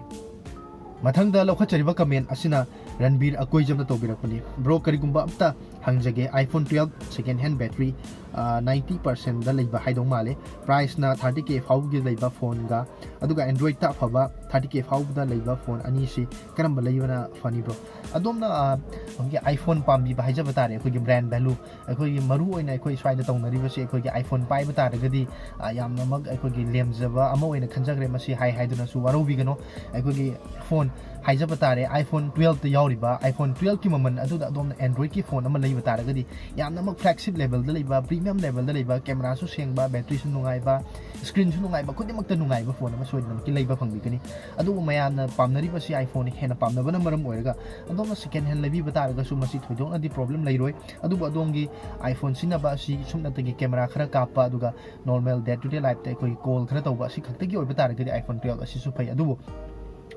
ꯃꯊꯪꯗ ꯂꯧꯈꯠꯆꯔꯤꯕ comment ꯑꯁꯤꯅ ꯔꯟꯕꯤꯔ ꯑꯀꯣꯏꯖꯝꯅ ꯇꯧꯕꯤꯔꯛꯄꯅꯤ꯫ Bro, ꯀꯔꯤꯒꯨꯝꯕ ꯑꯝꯇ ꯍꯪꯖꯒꯦ, iPhone twelve second hand battery, ꯑ, ninety percent ꯗ ꯂꯩꯕ ꯍꯥꯏꯗꯧ ꯃꯥꯜꯂꯦ꯫ Price ꯅ thirty K ꯐꯥꯎꯕꯒꯤ ꯂꯩꯕ phone ꯒ, ꯑꯗꯨꯒ Android ꯇ ꯑꯐꯕ thirty K ꯐꯥꯎꯕꯗ ꯂꯩꯕ phone ꯑꯅꯤꯁꯤ ꯀꯔꯝꯕ ꯂꯩꯕꯅ ꯐꯅꯤ, bro? ꯑꯗꯣꯝꯅ, ꯑ, ꯍꯧꯖꯤꯛꯀꯤ iPhone ꯄꯥꯝꯕꯤꯕ ꯍꯥꯏꯖꯕ ꯇꯥꯔꯦ, ꯑꯩꯈꯣꯏꯒꯤ brand value, ꯑꯩꯈꯣꯏꯒꯤ ꯃꯔꯨ ꯑꯣꯏꯅ ꯑꯩꯈꯣꯏ ꯁ꯭ꯋꯥꯏꯗ ꯇꯧꯅꯔꯤꯕꯁꯤ ꯑꯩꯈꯣꯏꯒꯤ iPhone ꯄꯥꯏꯕ ꯇꯥꯔꯒꯗꯤ, ꯑ, ꯌꯥꯝꯅꯃꯛ ꯑꯩꯈꯣꯏꯒꯤ ꯂꯦꯝꯖꯕ ꯑꯃ ꯑꯣꯏꯅ ꯈꯟꯖꯈ꯭ꯔꯦ꯫ ꯃꯁꯤ ꯍꯥꯏ ꯍꯥꯏꯗꯨꯅꯁꯨ ꯋꯥꯔꯧꯕꯤꯒꯅꯨ꯫ ꯑꯩꯈꯣꯏꯒꯤ phone ꯍꯥꯏꯖꯕ ꯇꯥꯔꯦ, iPhone twelve ꯇ ꯌꯥꯎꯔꯤꯕ iPhone twelve ꯀꯤ ꯃꯃꯜ ꯑꯗꯨꯗ ꯑꯗꯣꯝꯅ Android ꯀꯤ phone ꯑꯃ ꯂꯩꯕ ꯇꯥꯔꯒꯗꯤ, ꯌꯥꯝꯅꯃꯛ flagship level ꯗ ꯂꯩꯕ, premium level ꯗ ꯂꯩꯕ, camera ꯁꯨ ꯁꯦꯡꯕ, battery ꯁꯨ ꯅꯨꯡꯉꯥꯏꯕ, screen ꯁꯨ ꯅꯨꯡꯉꯥꯏꯕ, ꯈꯨꯗꯤꯡꯃꯛꯇ ꯅꯨꯡꯉꯥꯏꯕ phone ꯑꯃ ꯁꯣꯏꯗꯅꯃꯛꯀꯤ ꯂꯩꯕ ꯐꯪꯕꯤꯒꯅꯤ꯫ ꯑꯗꯨꯕꯨ ꯃꯌꯥꯝꯅ ꯄꯥꯝꯅꯔꯤꯕꯁꯤ iPhone ꯅꯤ꯫ ꯍꯦꯟꯅ ꯄꯥꯝꯅꯕꯅ ꯃꯔꯝ ꯑꯣꯏꯔꯒ ꯑꯗꯣꯝꯅ second hand ꯂꯩꯕꯤꯕ ꯇꯥꯔꯒꯁꯨ ꯃꯁꯤ ꯊꯣꯏꯗꯣꯛꯅꯗꯤ problem ꯂꯩꯔꯣꯏ꯫ ꯑꯗꯨꯕꯨ ꯑꯗꯣꯝꯒꯤ iPhone ꯁꯤꯖꯤꯟꯅꯕ ꯑꯁꯤ ꯁꯨꯞꯅꯇꯒꯤ camera ꯈꯔ ꯀꯥꯞꯄ, ꯑꯗꯨꯒ normal day to day life ꯇ ꯑꯩꯈꯣꯏꯒꯤ call ꯈꯔ ꯇꯧꯕ ꯑꯁꯤ ꯈꯛꯇꯒꯤ ꯑꯣꯏꯕ ꯇꯥꯔꯒꯗꯤ iPhone twelve ꯑꯁꯤꯁꯨ ꯐꯩ꯫ ꯑꯗꯨꯕꯨ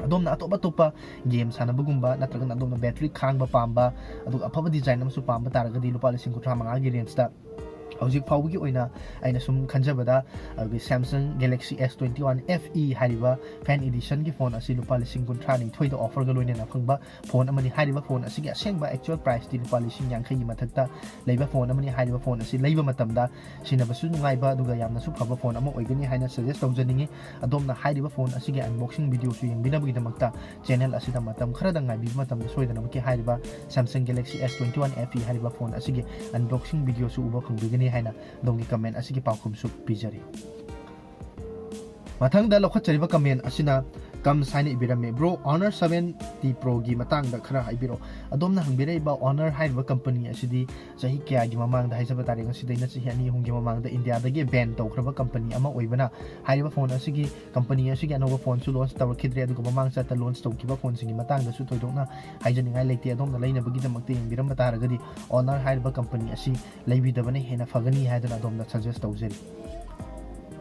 ꯑꯗꯣꯝꯅ ꯑꯇꯣꯞ ꯑꯇꯣꯞꯄ game ꯁꯥꯟꯅꯕꯒꯨꯝꯕ, ꯅꯠꯇ꯭ꯔꯒꯅ ꯑꯗꯣꯝꯅ battery ꯈꯥꯡꯕ ꯄꯥꯝꯕ, ꯑꯗꯨꯒ ꯑꯐꯕ design ꯑꯃꯁꯨ ꯄꯥꯝꯕ ꯇꯥꯔꯒꯗꯤ, ꯂꯨꯄꯥ ꯂꯤꯁꯤꯡ ꯀꯨꯟꯊ꯭ꯔꯥ ꯃꯉꯥꯒꯤ range ꯇ ꯍꯧꯖꯤꯛ ꯐꯥꯎꯕꯒꯤ ꯑꯣꯏꯅ ꯑꯩꯅ ꯁꯨꯝ ꯈꯟꯖꯕꯗ, ꯑꯩꯈꯣꯏꯒꯤ Samsung Galaxy S twenty one F E ꯍꯥꯏꯔꯤꯕ fan editionꯒꯤ phone ꯑꯁꯤ ꯂꯨꯄꯥ ꯂꯤꯁꯤꯡ ꯀꯨꯟꯊ꯭ꯔꯥ ꯅꯤꯊꯣꯏꯗ offerꯒ ꯂꯣꯏꯅꯅ ꯐꯪꯕ phone ꯑꯃꯅꯤ꯫ ꯍꯥꯏꯔꯤꯕ phone ꯑꯁꯤꯒꯤ ꯑꯁꯦꯡꯕ actual priceꯇꯤ ꯂꯨꯄꯥ ꯂꯤꯁꯤꯡ ꯌꯥꯡꯈꯩꯒꯤ ꯃꯊꯛꯇ ꯂꯩꯕ phone ꯑꯃꯅꯤ꯫ ꯍꯥꯏꯔꯤꯕ phone ꯑꯁꯤ ꯂꯩꯕ ꯃꯇꯝꯗ ꯁꯤꯖꯤꯟꯅꯕꯁꯨ ꯅꯨꯡꯉꯥꯏꯕ ꯑꯗꯨꯒ ꯌꯥꯝꯅꯁꯨ ꯐꯕ phone ꯑꯃ ꯑꯣꯏꯒꯅꯤ ꯍꯥꯏꯅ suggest ꯇꯧꯖꯅꯤꯡꯉꯤ꯫ ꯑꯗꯣꯝꯅ ꯍꯥꯏꯔꯤꯕ phone ꯑꯁꯤꯒꯤ unboxing videoꯁꯨ ꯌꯦꯡꯕꯤꯅꯕꯒꯤꯗꯃꯛꯇ channel ꯑꯁꯤꯗ ꯃꯇꯝ ꯈꯔꯗꯪ ꯉꯥꯏꯕꯤꯕ ꯃꯇꯝꯗ ꯁꯣꯏꯗꯅꯃꯛꯀꯤ ꯍꯥꯏꯔꯤꯕ Samsung Galaxy S twenty one F E ꯍꯥꯏꯔꯤꯕ phone ꯑꯁꯤꯒꯤ unboxing videoꯁꯨ ꯎꯕ ꯐꯪꯕꯤꯒꯅꯤ ꯍꯥꯏꯅ ꯑꯗꯣꯝꯒꯤ comment ꯑꯁꯤꯒꯤ ꯄꯥꯎꯈꯨꯝꯁꯨ ꯄꯤꯖꯔꯤ꯫ ꯃꯊꯪꯗ ꯂꯧꯈꯠꯆꯔꯤꯕ comment ꯑꯁꯤꯅ ꯀꯝꯁ ꯍꯥꯏꯅ ꯏꯕꯤꯔꯝꯃꯤ, "Bro, Honor seventy Proꯒꯤ ꯃꯇꯥꯡꯗ ꯈꯔ ꯍꯥꯏꯕꯤꯔꯛꯑꯣ꯫" ꯑꯗꯣꯝꯅ ꯍꯪꯕꯤꯔꯛꯏꯕ Honor ꯍꯥꯏꯔꯤꯕ company ꯑꯁꯤꯗꯤ ꯆꯍꯤ ꯀꯌꯥꯒꯤ ꯃꯃꯥꯡꯗ, ꯍꯥꯏꯖꯕ ꯇꯥꯔꯦ, ꯉꯁꯤꯗꯩꯅ ꯆꯍꯤ ꯑꯅꯤ ꯑꯍꯨꯝꯒꯤ ꯃꯃꯥꯡꯗ ꯏꯟꯗꯤꯌꯥꯗꯒꯤ ban ꯇꯧꯈ꯭ꯔꯕ company ꯑꯃ ꯑꯣꯏꯕꯅ, ꯍꯥꯏꯔꯤꯕ phone ꯑꯁꯤꯒꯤ, company ꯑꯁꯤꯒꯤ ꯑꯅꯧꯕ phoneꯁꯨ launch ꯇꯧꯔꯛꯈꯤꯗ꯭ꯔꯦ꯫ ꯑꯗꯨꯒ ꯃꯃꯥꯡ ꯆꯠꯇ launch ꯇꯧꯈꯤꯕ phoneꯁꯤꯡꯒꯤ ꯃꯇꯥꯡꯗꯁꯨ ꯊꯣꯏꯗꯣꯛꯅ ꯍꯥꯏꯖꯅꯤꯡꯉꯥꯏ ꯂꯩꯇꯦ꯫ ꯑꯗꯣꯝꯅ ꯂꯩꯅꯕꯒꯤꯗꯃꯛꯇ ꯌꯦꯡꯕꯤꯔꯝꯕ ꯇꯥꯔꯒꯗꯤ Honor ꯍꯥꯏꯔꯤꯕ company ꯑꯁꯤ ꯂꯩꯕꯤꯗꯕꯅ ꯍꯦꯟꯅ ꯐꯒꯅꯤ ꯍꯥꯏꯗꯨꯅ ꯑꯗꯣꯝꯗ suggest ꯇꯧꯖꯔꯤ꯫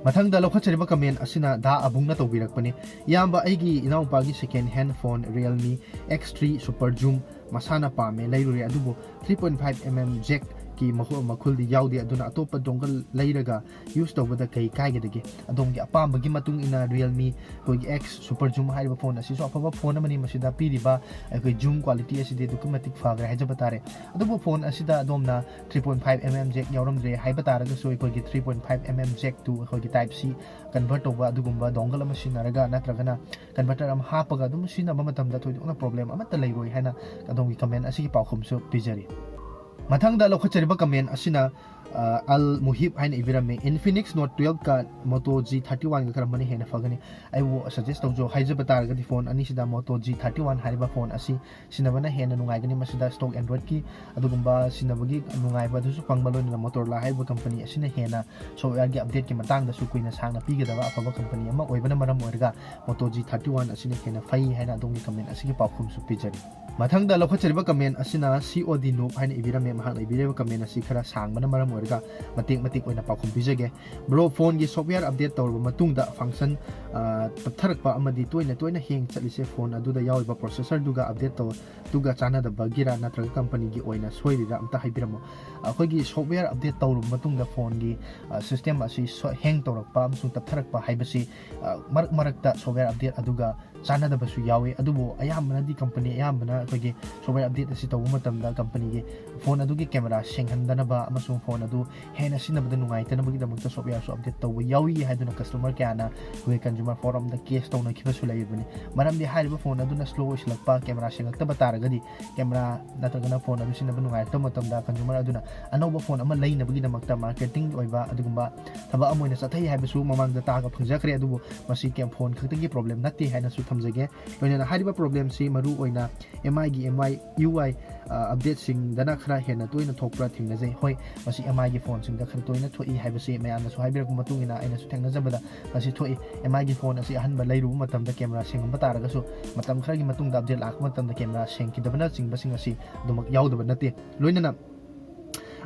ꯃꯊꯪꯗ ꯂꯧꯈꯠꯆꯔꯤꯕ comment ꯑꯁꯤꯅ ꯗꯥ ꯑꯕꯨꯡꯅ ꯇꯧꯕꯤꯔꯛꯄꯅꯤ꯫ "ꯏꯌꯥꯝꯕ, ꯑꯩꯒꯤ ꯏꯅꯥꯎꯄꯥꯒꯤ second hand phone Realme X three Super Zoom ꯃꯁꯥꯅ ꯄꯥꯝꯃꯦ, ꯂꯩꯔꯨꯔꯦ, ꯑꯗꯨꯕꯨ three point five mm jackꯀꯤ ꯃꯈꯨ-, ꯃꯈꯨꯜꯗꯤ ꯌꯥꯎꯗꯦ, ꯑꯗꯨꯅ ꯑꯇꯣꯞꯄ dongle ꯂꯩꯔꯒ use ꯇꯧꯕꯗ ꯀꯩ ꯀꯥꯏꯒꯗꯒꯦ?" ꯑꯗꯣꯝꯒꯤ ꯑꯄꯥꯝꯕꯒꯤ ꯃꯇꯨꯡ ꯏꯟꯅ Realme ꯑꯩꯈꯣꯏꯒꯤ X Super Zoom ꯍꯥꯏꯔꯤꯕ phone ꯑꯁꯤꯁꯨ ꯑꯐꯕ phone ꯑꯃꯅꯤ꯫ ꯃꯁꯤꯗ ꯄꯤꯔꯤꯕ ꯑꯩꯈꯣꯏ zoom quality ꯑꯁꯤꯗꯤ ꯑꯗꯨꯛꯀꯤ ꯃꯇꯤꯛ ꯐꯈ꯭ꯔꯦ ꯍꯥꯏꯖꯕ ꯇꯥꯔꯦ꯫ ꯑꯗꯨꯕꯨ phone ꯑꯁꯤꯗ ꯑꯗꯣꯝꯅ three point five mm jack ꯌꯥꯎꯔꯝꯗ꯭ꯔꯦ ꯍꯥꯏꯕ ꯇꯥꯔꯒꯁꯨ, ꯑꯩꯈꯣꯏꯒꯤ three point five mm jackꯇꯨ ꯑꯩꯈꯣꯏꯒꯤ Type C convert ꯇꯧꯕ ꯑꯗꯨꯒꯨꯝꯕ dongle ꯑꯃ ꯁꯤꯖꯤꯟꯅꯔꯒ, ꯅꯠꯇ꯭ꯔꯒꯅ converter ꯑꯃ ꯍꯥꯞꯄꯒ ꯑꯗꯨꯝ ꯁꯤꯖꯤꯟꯅꯕ ꯃꯇꯝꯗ ꯊꯣꯏꯗꯣꯛꯅ problem ꯑꯃꯠꯇ ꯂꯩꯔꯣꯏ ꯍꯥꯏꯅ ꯑꯗꯣꯝꯒꯤ comment ꯑꯁꯤꯒꯤ ꯄꯥꯎꯈꯨꯝꯁꯨ ꯄꯤꯖꯔꯤ꯫ ꯃꯊꯪꯗ ꯂꯧꯈꯠꯆꯔꯤꯕ comment ꯑꯁꯤꯅ, ꯑ, Al Muhib ꯍꯥꯏꯅ ꯏꯕꯤꯔꯝꯃꯤ, "Infinix Note twelve ꯀ Moto G thirty one ꯒ ꯀꯔꯝꯕꯅ ꯍꯦꯟꯅ ꯐꯒꯅꯤ?" ꯑꯩꯕꯨ suggest ꯇꯧꯖꯧ ꯍꯥꯏꯖꯕ ꯇꯥꯔꯒꯗꯤ, phone ꯑꯅꯤꯁꯤꯗ Moto G thirty one ꯍꯥꯏꯔꯤꯕ phone ꯑꯁꯤ ꯁꯤꯖꯤꯟꯅꯕꯅ ꯍꯦꯟꯅ ꯅꯨꯡꯉꯥꯏꯒꯅꯤ꯫ ꯃꯁꯤꯗ stock Androidꯀꯤ ꯑꯗꯨꯒꯨꯝꯕ ꯁꯤꯖꯤꯟꯅꯕꯒꯤ ꯅꯨꯡꯉꯥꯏꯕ ꯑꯗꯨꯁꯨ ꯐꯪꯕ, ꯂꯣꯏꯅꯅ Motorola ꯍꯥꯏꯔꯤꯕ company ꯑꯁꯤꯅ ꯍꯦꯟꯅ softwareꯒꯤ updateꯀꯤ ꯃꯇꯥꯡꯗꯁꯨ ꯀꯨꯏꯅ ꯁꯥꯡꯅ ꯄꯤꯒꯗꯕ ꯑꯐꯕ company ꯑꯃ ꯑꯣꯏꯕꯅ ꯃꯔꯝ ꯑꯣꯏꯔꯒ Moto G thirty one ꯑꯁꯤꯅ ꯍꯦꯟꯅ ꯐꯩ ꯍꯥꯏꯅ ꯑꯗꯣꯝꯒꯤ comment ꯑꯁꯤꯒꯤ ꯄꯥꯎꯈꯨꯝꯁꯨ ꯄꯤꯖꯔꯤ꯫ ꯃꯊꯪꯗ ꯂꯧꯈꯠꯆꯔꯤꯕ comment ꯑꯁꯤꯅ C O D Noob ꯍꯥꯏꯅ ꯏꯕꯤꯔꯝꯃꯤ, ꯃꯍꯥꯛꯅ ꯏꯕꯤꯔꯤꯕ comment ꯑꯁꯤ ꯈꯔ ꯁꯥꯡꯕꯅ ꯃꯔꯝ ꯑꯣꯏꯔꯒ ꯃꯇꯦꯛ ꯃꯇꯦꯛ ꯑꯣꯏꯅ ꯄꯥꯎꯈꯨꯝ ꯄꯤꯖꯒꯦ꯫ Bro, phoneꯒꯤ software update ꯇꯧꯔꯕ ꯃꯇꯨꯡꯗ function, ꯑ, ꯇꯞꯊꯔꯛꯄ ꯑꯃꯗꯤ ꯇꯣꯏꯅ ꯇꯣꯏꯅ hang ꯆꯠꯂꯤꯁꯦ phone ꯑꯗꯨꯗ ꯌꯥꯎꯔꯤꯕ processorꯗꯨꯒ update ꯇꯧ-, ꯑꯗꯨꯒ ꯆꯥꯟꯅꯗꯕꯒꯤꯔ ꯅꯠꯇ꯭ꯔꯒ companyꯒꯤ ꯑꯣꯏꯅ ꯁꯣꯏꯔꯤꯔꯥ ꯑꯝꯇ ꯍꯥꯏꯕꯤꯔꯝꯃꯣ꯫ ꯑꯩꯈꯣꯏꯒꯤ software update ꯇꯧꯔꯕ ꯃꯇꯨꯡꯗ phoneꯒꯤ, ꯑ, system ꯑꯁꯤ ꯁꯣ-, hang ꯇꯧꯔꯛꯄ ꯑꯃꯁꯨꯡ ꯇꯞꯊꯔꯛꯄ ꯍꯥꯏꯕꯁꯤ, ꯑ, ꯃꯔꯛ ꯃꯔꯛꯇ software update ꯑꯗꯨꯒ ꯆꯥꯟꯅꯗꯕꯁꯨ ꯌꯥꯎꯏ꯫ ꯑꯗꯨꯕꯨ ꯑꯌꯥꯝꯕꯅꯗꯤ company ꯑꯌꯥꯝꯕꯅ ꯑꯩꯈꯣꯏꯒꯤ software update ꯑꯁꯤ ꯇꯧꯕ ꯃꯇꯝꯗ companyꯒꯤ phone ꯑꯗꯨꯒꯤ camera ꯁꯦꯡꯍꯟꯗꯅꯕ ꯑꯃꯁꯨꯡ phone ꯑꯗꯨ ꯍꯦꯟꯅ ꯁꯤꯖꯤꯟꯅꯕꯗ ꯅꯨꯡꯉꯥꯏꯇꯅꯕꯒꯤꯗꯃꯛꯇ softwareꯁꯨ update ꯇꯧꯕ ꯌꯥꯎꯏ ꯍꯥꯏꯗꯨꯅ customer ꯀꯌꯥꯅ ꯑꯩꯈꯣꯏꯒꯤ consumer forumꯗ case ꯇꯧꯅꯈꯤꯕꯁꯨ ꯂꯩꯔꯤꯕꯅꯤ꯫ ꯃꯔꯝꯗꯤ ꯍꯥꯏꯔꯤꯕ phone ꯑꯗꯨꯅ slow ꯑꯣꯏꯁꯤꯜꯂꯛꯄ, camera ꯁꯦꯡꯉꯛꯇꯕ ꯇꯥꯔꯒꯗꯤ camera ꯅꯠꯇ꯭ꯔꯒꯅ phone ꯑꯗꯨ ꯁꯤꯖꯤꯟꯅꯕ ꯅꯨꯡꯉꯥꯏꯔꯛꯇꯕ ꯃꯇꯝꯗ consumer ꯑꯗꯨꯅ ꯑꯅꯧꯕ phone ꯑꯃ ꯂꯩꯅꯕꯒꯤꯗꯃꯛꯇ marketing ꯑꯣꯏꯕ ꯑꯗꯨꯒꯨꯝꯕ ꯊꯕꯛ ꯑꯃ ꯑꯣꯏꯅ ꯆꯠꯊꯩ ꯍꯥꯏꯕꯁꯨ ꯃꯃꯥꯡꯗ ꯇꯥꯕ ꯐꯪꯖꯈ꯭ꯔꯦ꯫ ꯑꯗꯨꯕꯨ ꯃꯁꯤ ꯀꯦꯝ-, phone ꯈꯛꯇꯒꯤ problem ꯅꯠꯇꯦ ꯍꯥꯏꯅꯁꯨ ꯊꯝꯖꯒꯦ꯫ ꯂꯣꯏꯅꯅ ꯍꯥꯏꯔꯤꯕ problemꯁꯤ ꯃꯔꯨ ꯑꯣꯏꯅ MIꯒꯤ MI UI, ꯑ, updateꯁꯤꯡꯗꯅ ꯈꯔ ꯍꯦꯟꯅ ꯇꯣꯏꯅ ꯊꯣꯛꯄ꯭ꯔꯥ ꯊꯦꯡꯅꯖꯩ꯫ ꯍꯣꯏ, ꯃꯁꯤ MIꯒꯤ phoneꯁꯤꯡꯗ ꯈꯔ ꯇꯣꯏꯅ ꯊꯣꯛꯏ ꯍꯥꯏꯕꯁꯤ ꯃꯌꯥꯝꯅꯁꯨ ꯍꯥꯏꯕꯤꯔꯛꯄ ꯃꯇꯨꯡ ꯏꯟꯅ ꯑꯩꯅꯁꯨ ꯊꯦꯡꯅꯖꯕꯗ ꯃꯁꯤ ꯊꯣꯛꯏ꯫ MIꯒꯤ phone ꯑꯁꯤ ꯑꯍꯟꯕ ꯂꯩꯔꯨꯕ ꯃꯇꯝꯗ camera ꯁꯦꯡꯉꯝꯕ ꯇꯥꯔꯒꯁꯨ ꯃꯇꯝ ꯈꯔꯒꯤ ꯃꯇꯨꯡꯗ update ꯂꯥꯛꯄ ꯃꯇꯝꯗ camera ꯁꯦꯡꯈꯤꯗꯕꯅꯆꯤꯡꯕꯁꯤꯡ ꯑꯁꯤ ꯑꯗꯨꯃꯛ ꯌꯥꯎꯗꯕ ꯅꯠꯇꯦ꯫ ꯂꯣꯏꯅꯅ,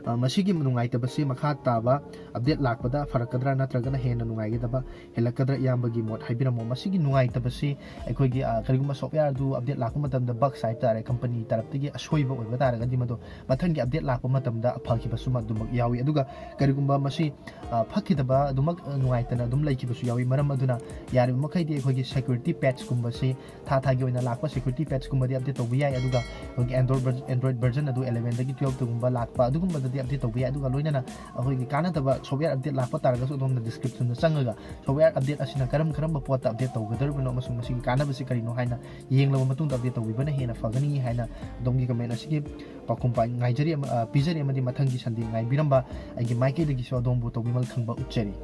ꯑ, ꯃꯁꯤꯒꯤ ꯅꯨꯡꯉꯥꯏꯇꯕꯁꯤ ꯃꯈꯥ ꯇꯥꯕ update ꯂꯥꯛꯄꯗ ꯐꯔꯛꯀꯗ꯭ꯔꯥ ꯅꯠꯇ꯭ꯔꯒꯅ ꯍꯦꯟꯅ ꯅꯨꯡꯉꯥꯏꯒꯗꯕ ꯍꯦꯜꯂꯛꯀꯗ꯭ꯔꯥ? ꯏꯌꯥꯝꯕꯒꯤ ꯃꯣꯠ ꯍꯥꯏꯕꯤꯔꯝꯃꯣ꯫ ꯃꯁꯤꯒꯤ ꯅꯨꯡꯉꯥꯏꯇꯕꯁꯤ ꯑꯩꯈꯣꯏꯒꯤ, ꯑ, ꯀꯔꯤꯒꯨꯝꯕ software ꯑꯗꯨ update ꯂꯥꯛꯄ ꯃꯇꯝꯗ bugs ꯍꯥꯏꯕ ꯇꯥꯔꯦ, company ꯇꯔꯞꯇꯒꯤ ꯑꯁꯣꯏꯕ ꯑꯣꯏꯕ ꯇꯥꯔꯒꯗꯤ ꯃꯗꯨ ꯃꯊꯪꯒꯤ update ꯂꯥꯛꯄ ꯃꯇꯝꯗ ꯐꯈꯤꯕꯁꯨ ꯑꯗꯨꯃꯛ ꯌꯥꯎꯏ꯫ ꯑꯗꯨꯒ ꯀꯔꯤꯒꯨꯝꯕ ꯃꯁꯤ, ꯑ, ꯐꯈꯤꯗꯕ ꯑꯗꯨꯃꯛ, ꯑ, ꯅꯨꯡꯉꯥꯏꯇꯅ ꯑꯗꯨꯝ ꯂꯩꯈꯤꯕꯁꯨ ꯌꯥꯎꯏ꯫ ꯃꯔꯝ ꯑꯗꯨꯅ ꯌꯥꯔꯤꯕ ꯃꯈꯩꯗꯤ ꯑꯩꯈꯣꯏꯒꯤ security patchꯀꯨꯝꯕꯁꯤ ꯊꯥ ꯊꯥꯒꯤ ꯑꯣꯏꯅ ꯂꯥꯛꯄ security patchꯀꯨꯝꯕꯗꯤ update ꯇꯧꯕ ꯌꯥꯏ꯫ ꯑꯗꯨꯒ ꯑꯩꯈꯣꯏꯒꯤ Android ver-, Android version ꯑꯗꯨ elevenꯗꯒꯤ twelveꯒꯨꯝꯕ ꯂꯥꯛꯄ ꯑꯗꯨꯒꯨꯝꯕꯗꯗꯤ update ꯇꯧꯕ ꯌꯥꯏ꯫ ꯑꯗꯨꯒ ꯂꯣꯏꯅꯅ ꯑꯩꯈꯣꯏꯒꯤ ꯀꯥꯟꯅꯗꯕ software update ꯂꯥꯛꯄ ꯇꯥꯔꯒꯁꯨ ꯑꯗꯣꯝꯅ descriptionꯗ ꯆꯪꯉꯒ software update ꯑꯁꯤꯅ ꯀꯔꯝ ꯀꯔꯝꯕ ꯄꯣꯠꯇ update ꯇꯧꯒꯗꯧꯔꯤꯕꯅꯣ ꯑꯃꯁꯨꯡ ꯃꯁꯤꯒꯤ ꯀꯥꯟꯅꯕꯁꯤ ꯀꯔꯤꯅꯣ ꯍꯥꯏꯅ ꯌꯦꯡꯂꯕ ꯃꯇꯨꯡꯗ update ꯇꯧꯕꯤꯕꯅ ꯍꯦꯟꯅ ꯐꯒꯅꯤ ꯍꯥꯏꯅ ꯑꯗꯣꯝꯒꯤ comment ꯑꯁꯤꯒꯤ ꯄꯥꯎꯈꯨꯝ ꯄꯥꯏ-, ꯉꯥꯏꯖꯔꯤ ꯑꯃ-, ꯑ, ꯄꯤꯖꯔꯤ ꯑꯃꯗꯤ ꯃꯊꯪꯒꯤ Sunday ꯉꯥꯏꯕꯤꯔꯝꯕ ꯑꯩꯒꯤ ꯃꯥꯏꯀꯩꯗꯒꯤꯁꯨ ꯑꯗꯣꯝꯕꯨ ꯇꯧꯕꯤꯃꯜ ꯈꯪꯕ ꯎꯠꯆꯔꯤ꯫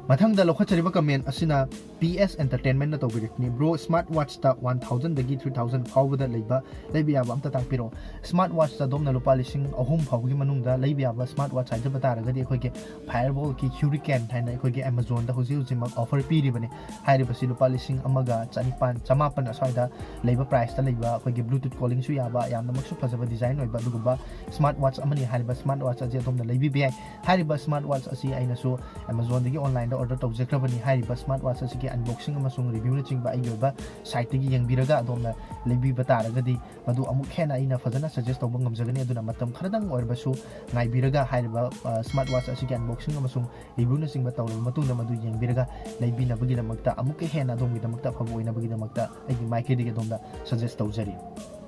ꯃꯊꯪꯗ ꯂꯧꯈꯠꯆꯔꯤꯕ comment ꯑꯁꯤꯅ P S Entertainmentꯅ ꯇꯧꯕꯤꯔꯛꯄꯅꯤ꯫ Bro, smart watchꯇ one thousandꯗꯒꯤ three thousand ꯐꯥꯎꯕꯗ ꯂꯩꯕ ꯂꯩꯕ ꯌꯥꯕ ꯑꯝꯇ ꯇꯥꯛꯄꯤꯔꯛꯑꯣ꯫ Smart watchꯇ ꯑꯗꯣꯝꯅ ꯂꯨꯄꯥ ꯂꯤꯁꯤꯡ ꯑꯍꯨꯝ ꯐꯥꯎꯕꯒꯤ ꯃꯅꯨꯡꯗ ꯂꯩꯕ ꯌꯥꯕ smart watch ꯍꯥꯏꯖꯕ ꯇꯥꯔꯒꯗꯤ ꯑꯩꯈꯣꯏꯒꯤ Fireballꯀꯤ Hurricane ꯍꯥꯏꯅ ꯑꯩꯈꯣꯏꯒꯤ Amazonꯗ ꯍꯧꯖꯤꯛ ꯍꯧꯖꯤꯛꯃꯛ offer ꯄꯤꯔꯤꯕꯅꯤ꯫ ꯍꯥꯏꯔꯤꯕꯁꯤ ꯂꯨꯄꯥ ꯂꯤꯁꯤꯡ ꯑꯃꯒ ꯆꯅꯤꯄꯥꯟ, ꯆꯃꯥꯄꯟ ꯑꯁ꯭ꯋꯥꯏꯗ ꯂꯩꯕ priceꯇ ꯂꯩꯕ, ꯑꯩꯈꯣꯏꯒꯤ Bluetooth callingꯁꯨ ꯌꯥꯕ, ꯌꯥꯝꯅꯃꯛꯁꯨ ꯐꯖꯕ design ꯑꯣꯏꯕ ꯑꯗꯨꯒꯨꯝꯕ smart watch ꯑꯃꯅꯤ꯫ ꯍꯥꯏꯔꯤꯕ smart watch ꯑꯁꯤ ꯑꯗꯣꯝꯅ ꯂꯩꯕꯤꯕ ꯌꯥꯏ꯫ ꯍꯥꯏꯔꯤꯕ smart watch ꯑꯁꯤ ꯑꯩꯅꯁꯨ Amazonꯗꯒꯤ onlineꯗ order ꯇꯧꯖꯈ꯭ꯔꯕꯅꯤ꯫ ꯍꯥꯏꯔꯤꯕ smart watch ꯑꯁꯤꯒꯤ unboxing ꯑꯃꯁꯨꯡ reviewꯅꯆꯤꯡꯕ ꯑꯩꯒꯤ ꯑꯣꯏꯕ siteꯇꯒꯤ ꯌꯦꯡꯕꯤꯔꯒ ꯑꯗꯣꯝꯅ ꯂꯩꯕꯤꯕ ꯇꯥꯔꯒꯗꯤ ꯃꯗꯨ ꯑꯃꯨꯛ ꯍꯦꯟꯅ ꯑꯩꯅ ꯐꯖꯅ suggest ꯇꯧꯕ ꯉꯝꯖꯒꯅꯤ꯫ ꯑꯗꯨꯅ ꯃꯇꯝ ꯈꯔꯗꯪ ꯑꯣꯏꯔꯕꯁꯨ ꯉꯥꯏꯕꯤꯔꯒ ꯍꯥꯏꯔꯤꯕ, ꯑ, smart watch ꯑꯁꯤꯒꯤ unboxing ꯑꯃꯁꯨꯡ reviewꯅꯆꯤꯡꯕ ꯇꯧꯔꯕ ꯃꯇꯨꯡꯗ ꯃꯗꯨ ꯌꯦꯡꯕꯤꯔꯒ ꯂꯩꯕꯤꯅꯕꯒꯤꯗꯃꯛꯇ, ꯑꯃꯨꯛꯀ ꯍꯦꯟꯅ ꯑꯗꯣꯝꯒꯤꯗꯃꯛꯇ ꯑꯐꯕ ꯑꯣꯏꯅꯕꯒꯤꯗꯃꯛꯇ ꯑꯩꯒꯤ ꯃꯥꯏꯀꯩꯗꯒꯤ ꯑꯗꯣꯝꯗ suggest ꯇꯧꯖꯔꯤ꯫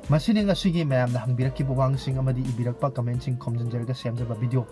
ꯃꯁꯤꯅꯤ ꯉꯁꯤꯒꯤ ꯃꯌꯥꯝꯅ ꯍꯪꯕꯤꯔꯛꯈꯤꯕ ꯋꯥꯍꯪꯁꯤꯡ ꯑꯃꯗꯤ ꯏꯕꯤꯔꯛꯄ commentꯁꯤꯡ ꯈꯣꯝꯖꯤꯟꯖꯔꯒ ꯁꯦꯝꯖꯕ video꯫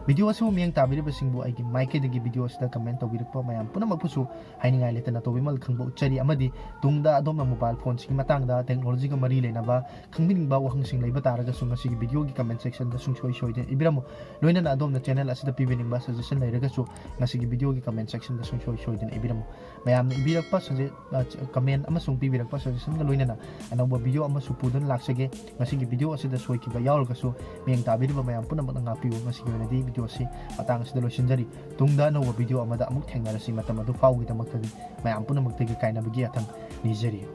Video ꯑꯁꯤꯕꯨ ꯃꯤꯠꯌꯦꯡ ꯇꯥꯕꯤꯔꯤꯕꯁꯤꯡꯕꯨ ꯑꯩꯒꯤ ꯃꯥꯏꯀꯩꯗꯒꯤ video ꯑꯁꯤꯗ comment ꯇꯧꯕꯤꯔꯛꯄ ꯃꯌꯥꯝ ꯄꯨꯝꯅꯃꯛꯄꯨꯁꯨ ꯍꯥꯏꯅꯤꯡꯉꯥꯏ ꯂꯩꯇꯅ ꯇꯧꯕꯤꯃꯜ ꯈꯪꯕ ꯎꯠꯆꯔꯤ꯫ ꯑꯃꯗꯤ ꯇꯨꯡꯗ ꯑꯗꯣꯝꯅ mobile phoneꯁꯤꯒꯤ ꯃꯇꯥꯡꯗ, technologyꯒ ꯃꯔꯤ ꯂꯩꯅꯕ ꯈꯪꯕꯤꯅꯤꯡꯕ ꯋꯥꯍꯪꯁꯤꯡ ꯂꯩꯕ ꯇꯥꯔꯒꯁꯨ ꯉꯁꯤꯒꯤ videoꯒꯤ comment sectionꯗ ꯁꯨꯡꯁꯣꯏ ꯁꯣꯏꯗꯅ ꯏꯕꯤꯔꯝꯃꯨ꯫ ꯂꯣꯏꯅꯅ ꯑꯗꯣꯝꯅ channel ꯑꯁꯤꯗ ꯄꯤꯕꯤꯅꯤꯡꯕ suggestion ꯂꯩꯔꯒꯁꯨ ꯉꯁꯤꯒꯤ videoꯒꯤ comment sectionꯗ ꯁꯨꯡꯁꯣꯏ ꯁꯣꯏꯗꯅ ꯏꯕꯤꯔꯝꯃꯨ꯫ ꯃꯌꯥꯝꯅ ꯏꯕꯤꯔꯛꯄ sugge-, ꯑ, comment ꯑꯃꯁꯨꯡ ꯄꯤꯕꯤꯔꯛꯄ suggestionꯒ ꯂꯣꯏꯅꯅ ꯑꯅꯧꯕ video ꯑꯃꯁꯨ ꯄꯨꯗꯨꯅ ꯂꯥꯛꯆꯒꯦ꯫ ꯉꯁꯤꯒꯤ video ꯑꯁꯤꯗ ꯁꯣꯏꯈꯤꯕ ꯌꯥꯎꯔꯒꯁꯨ ꯃꯤꯠꯌꯦꯡ ꯇꯥꯕꯤꯔꯤꯕ ꯃꯌꯥꯝ ꯄꯨꯝꯅꯃꯛꯅ ꯉꯥꯛꯄꯤꯌꯨ꯫ ꯉꯁꯤꯒꯤ ꯑꯣꯏꯅꯗꯤ video ꯑꯁꯤ ꯃꯇꯥꯡ ꯑꯁꯤꯗ ꯂꯣꯏꯁꯤꯟꯖꯔꯤ꯫ ꯇꯨꯡꯗ ꯑꯅꯧꯕ video ꯑꯃꯗ ꯑꯃꯨꯛ ꯊꯦꯡꯅꯔꯁꯤ꯫ ꯃꯇꯝ ꯑꯗꯨ ꯐꯥꯎꯒꯤꯗꯃꯛꯇꯗꯤ ꯃꯌꯥꯝ ꯄꯨꯝꯅꯃꯛꯇꯒꯤ ꯀꯥꯏꯅꯕꯒꯤ ꯌꯥꯊꯪ ꯅꯤꯖꯔꯤ꯫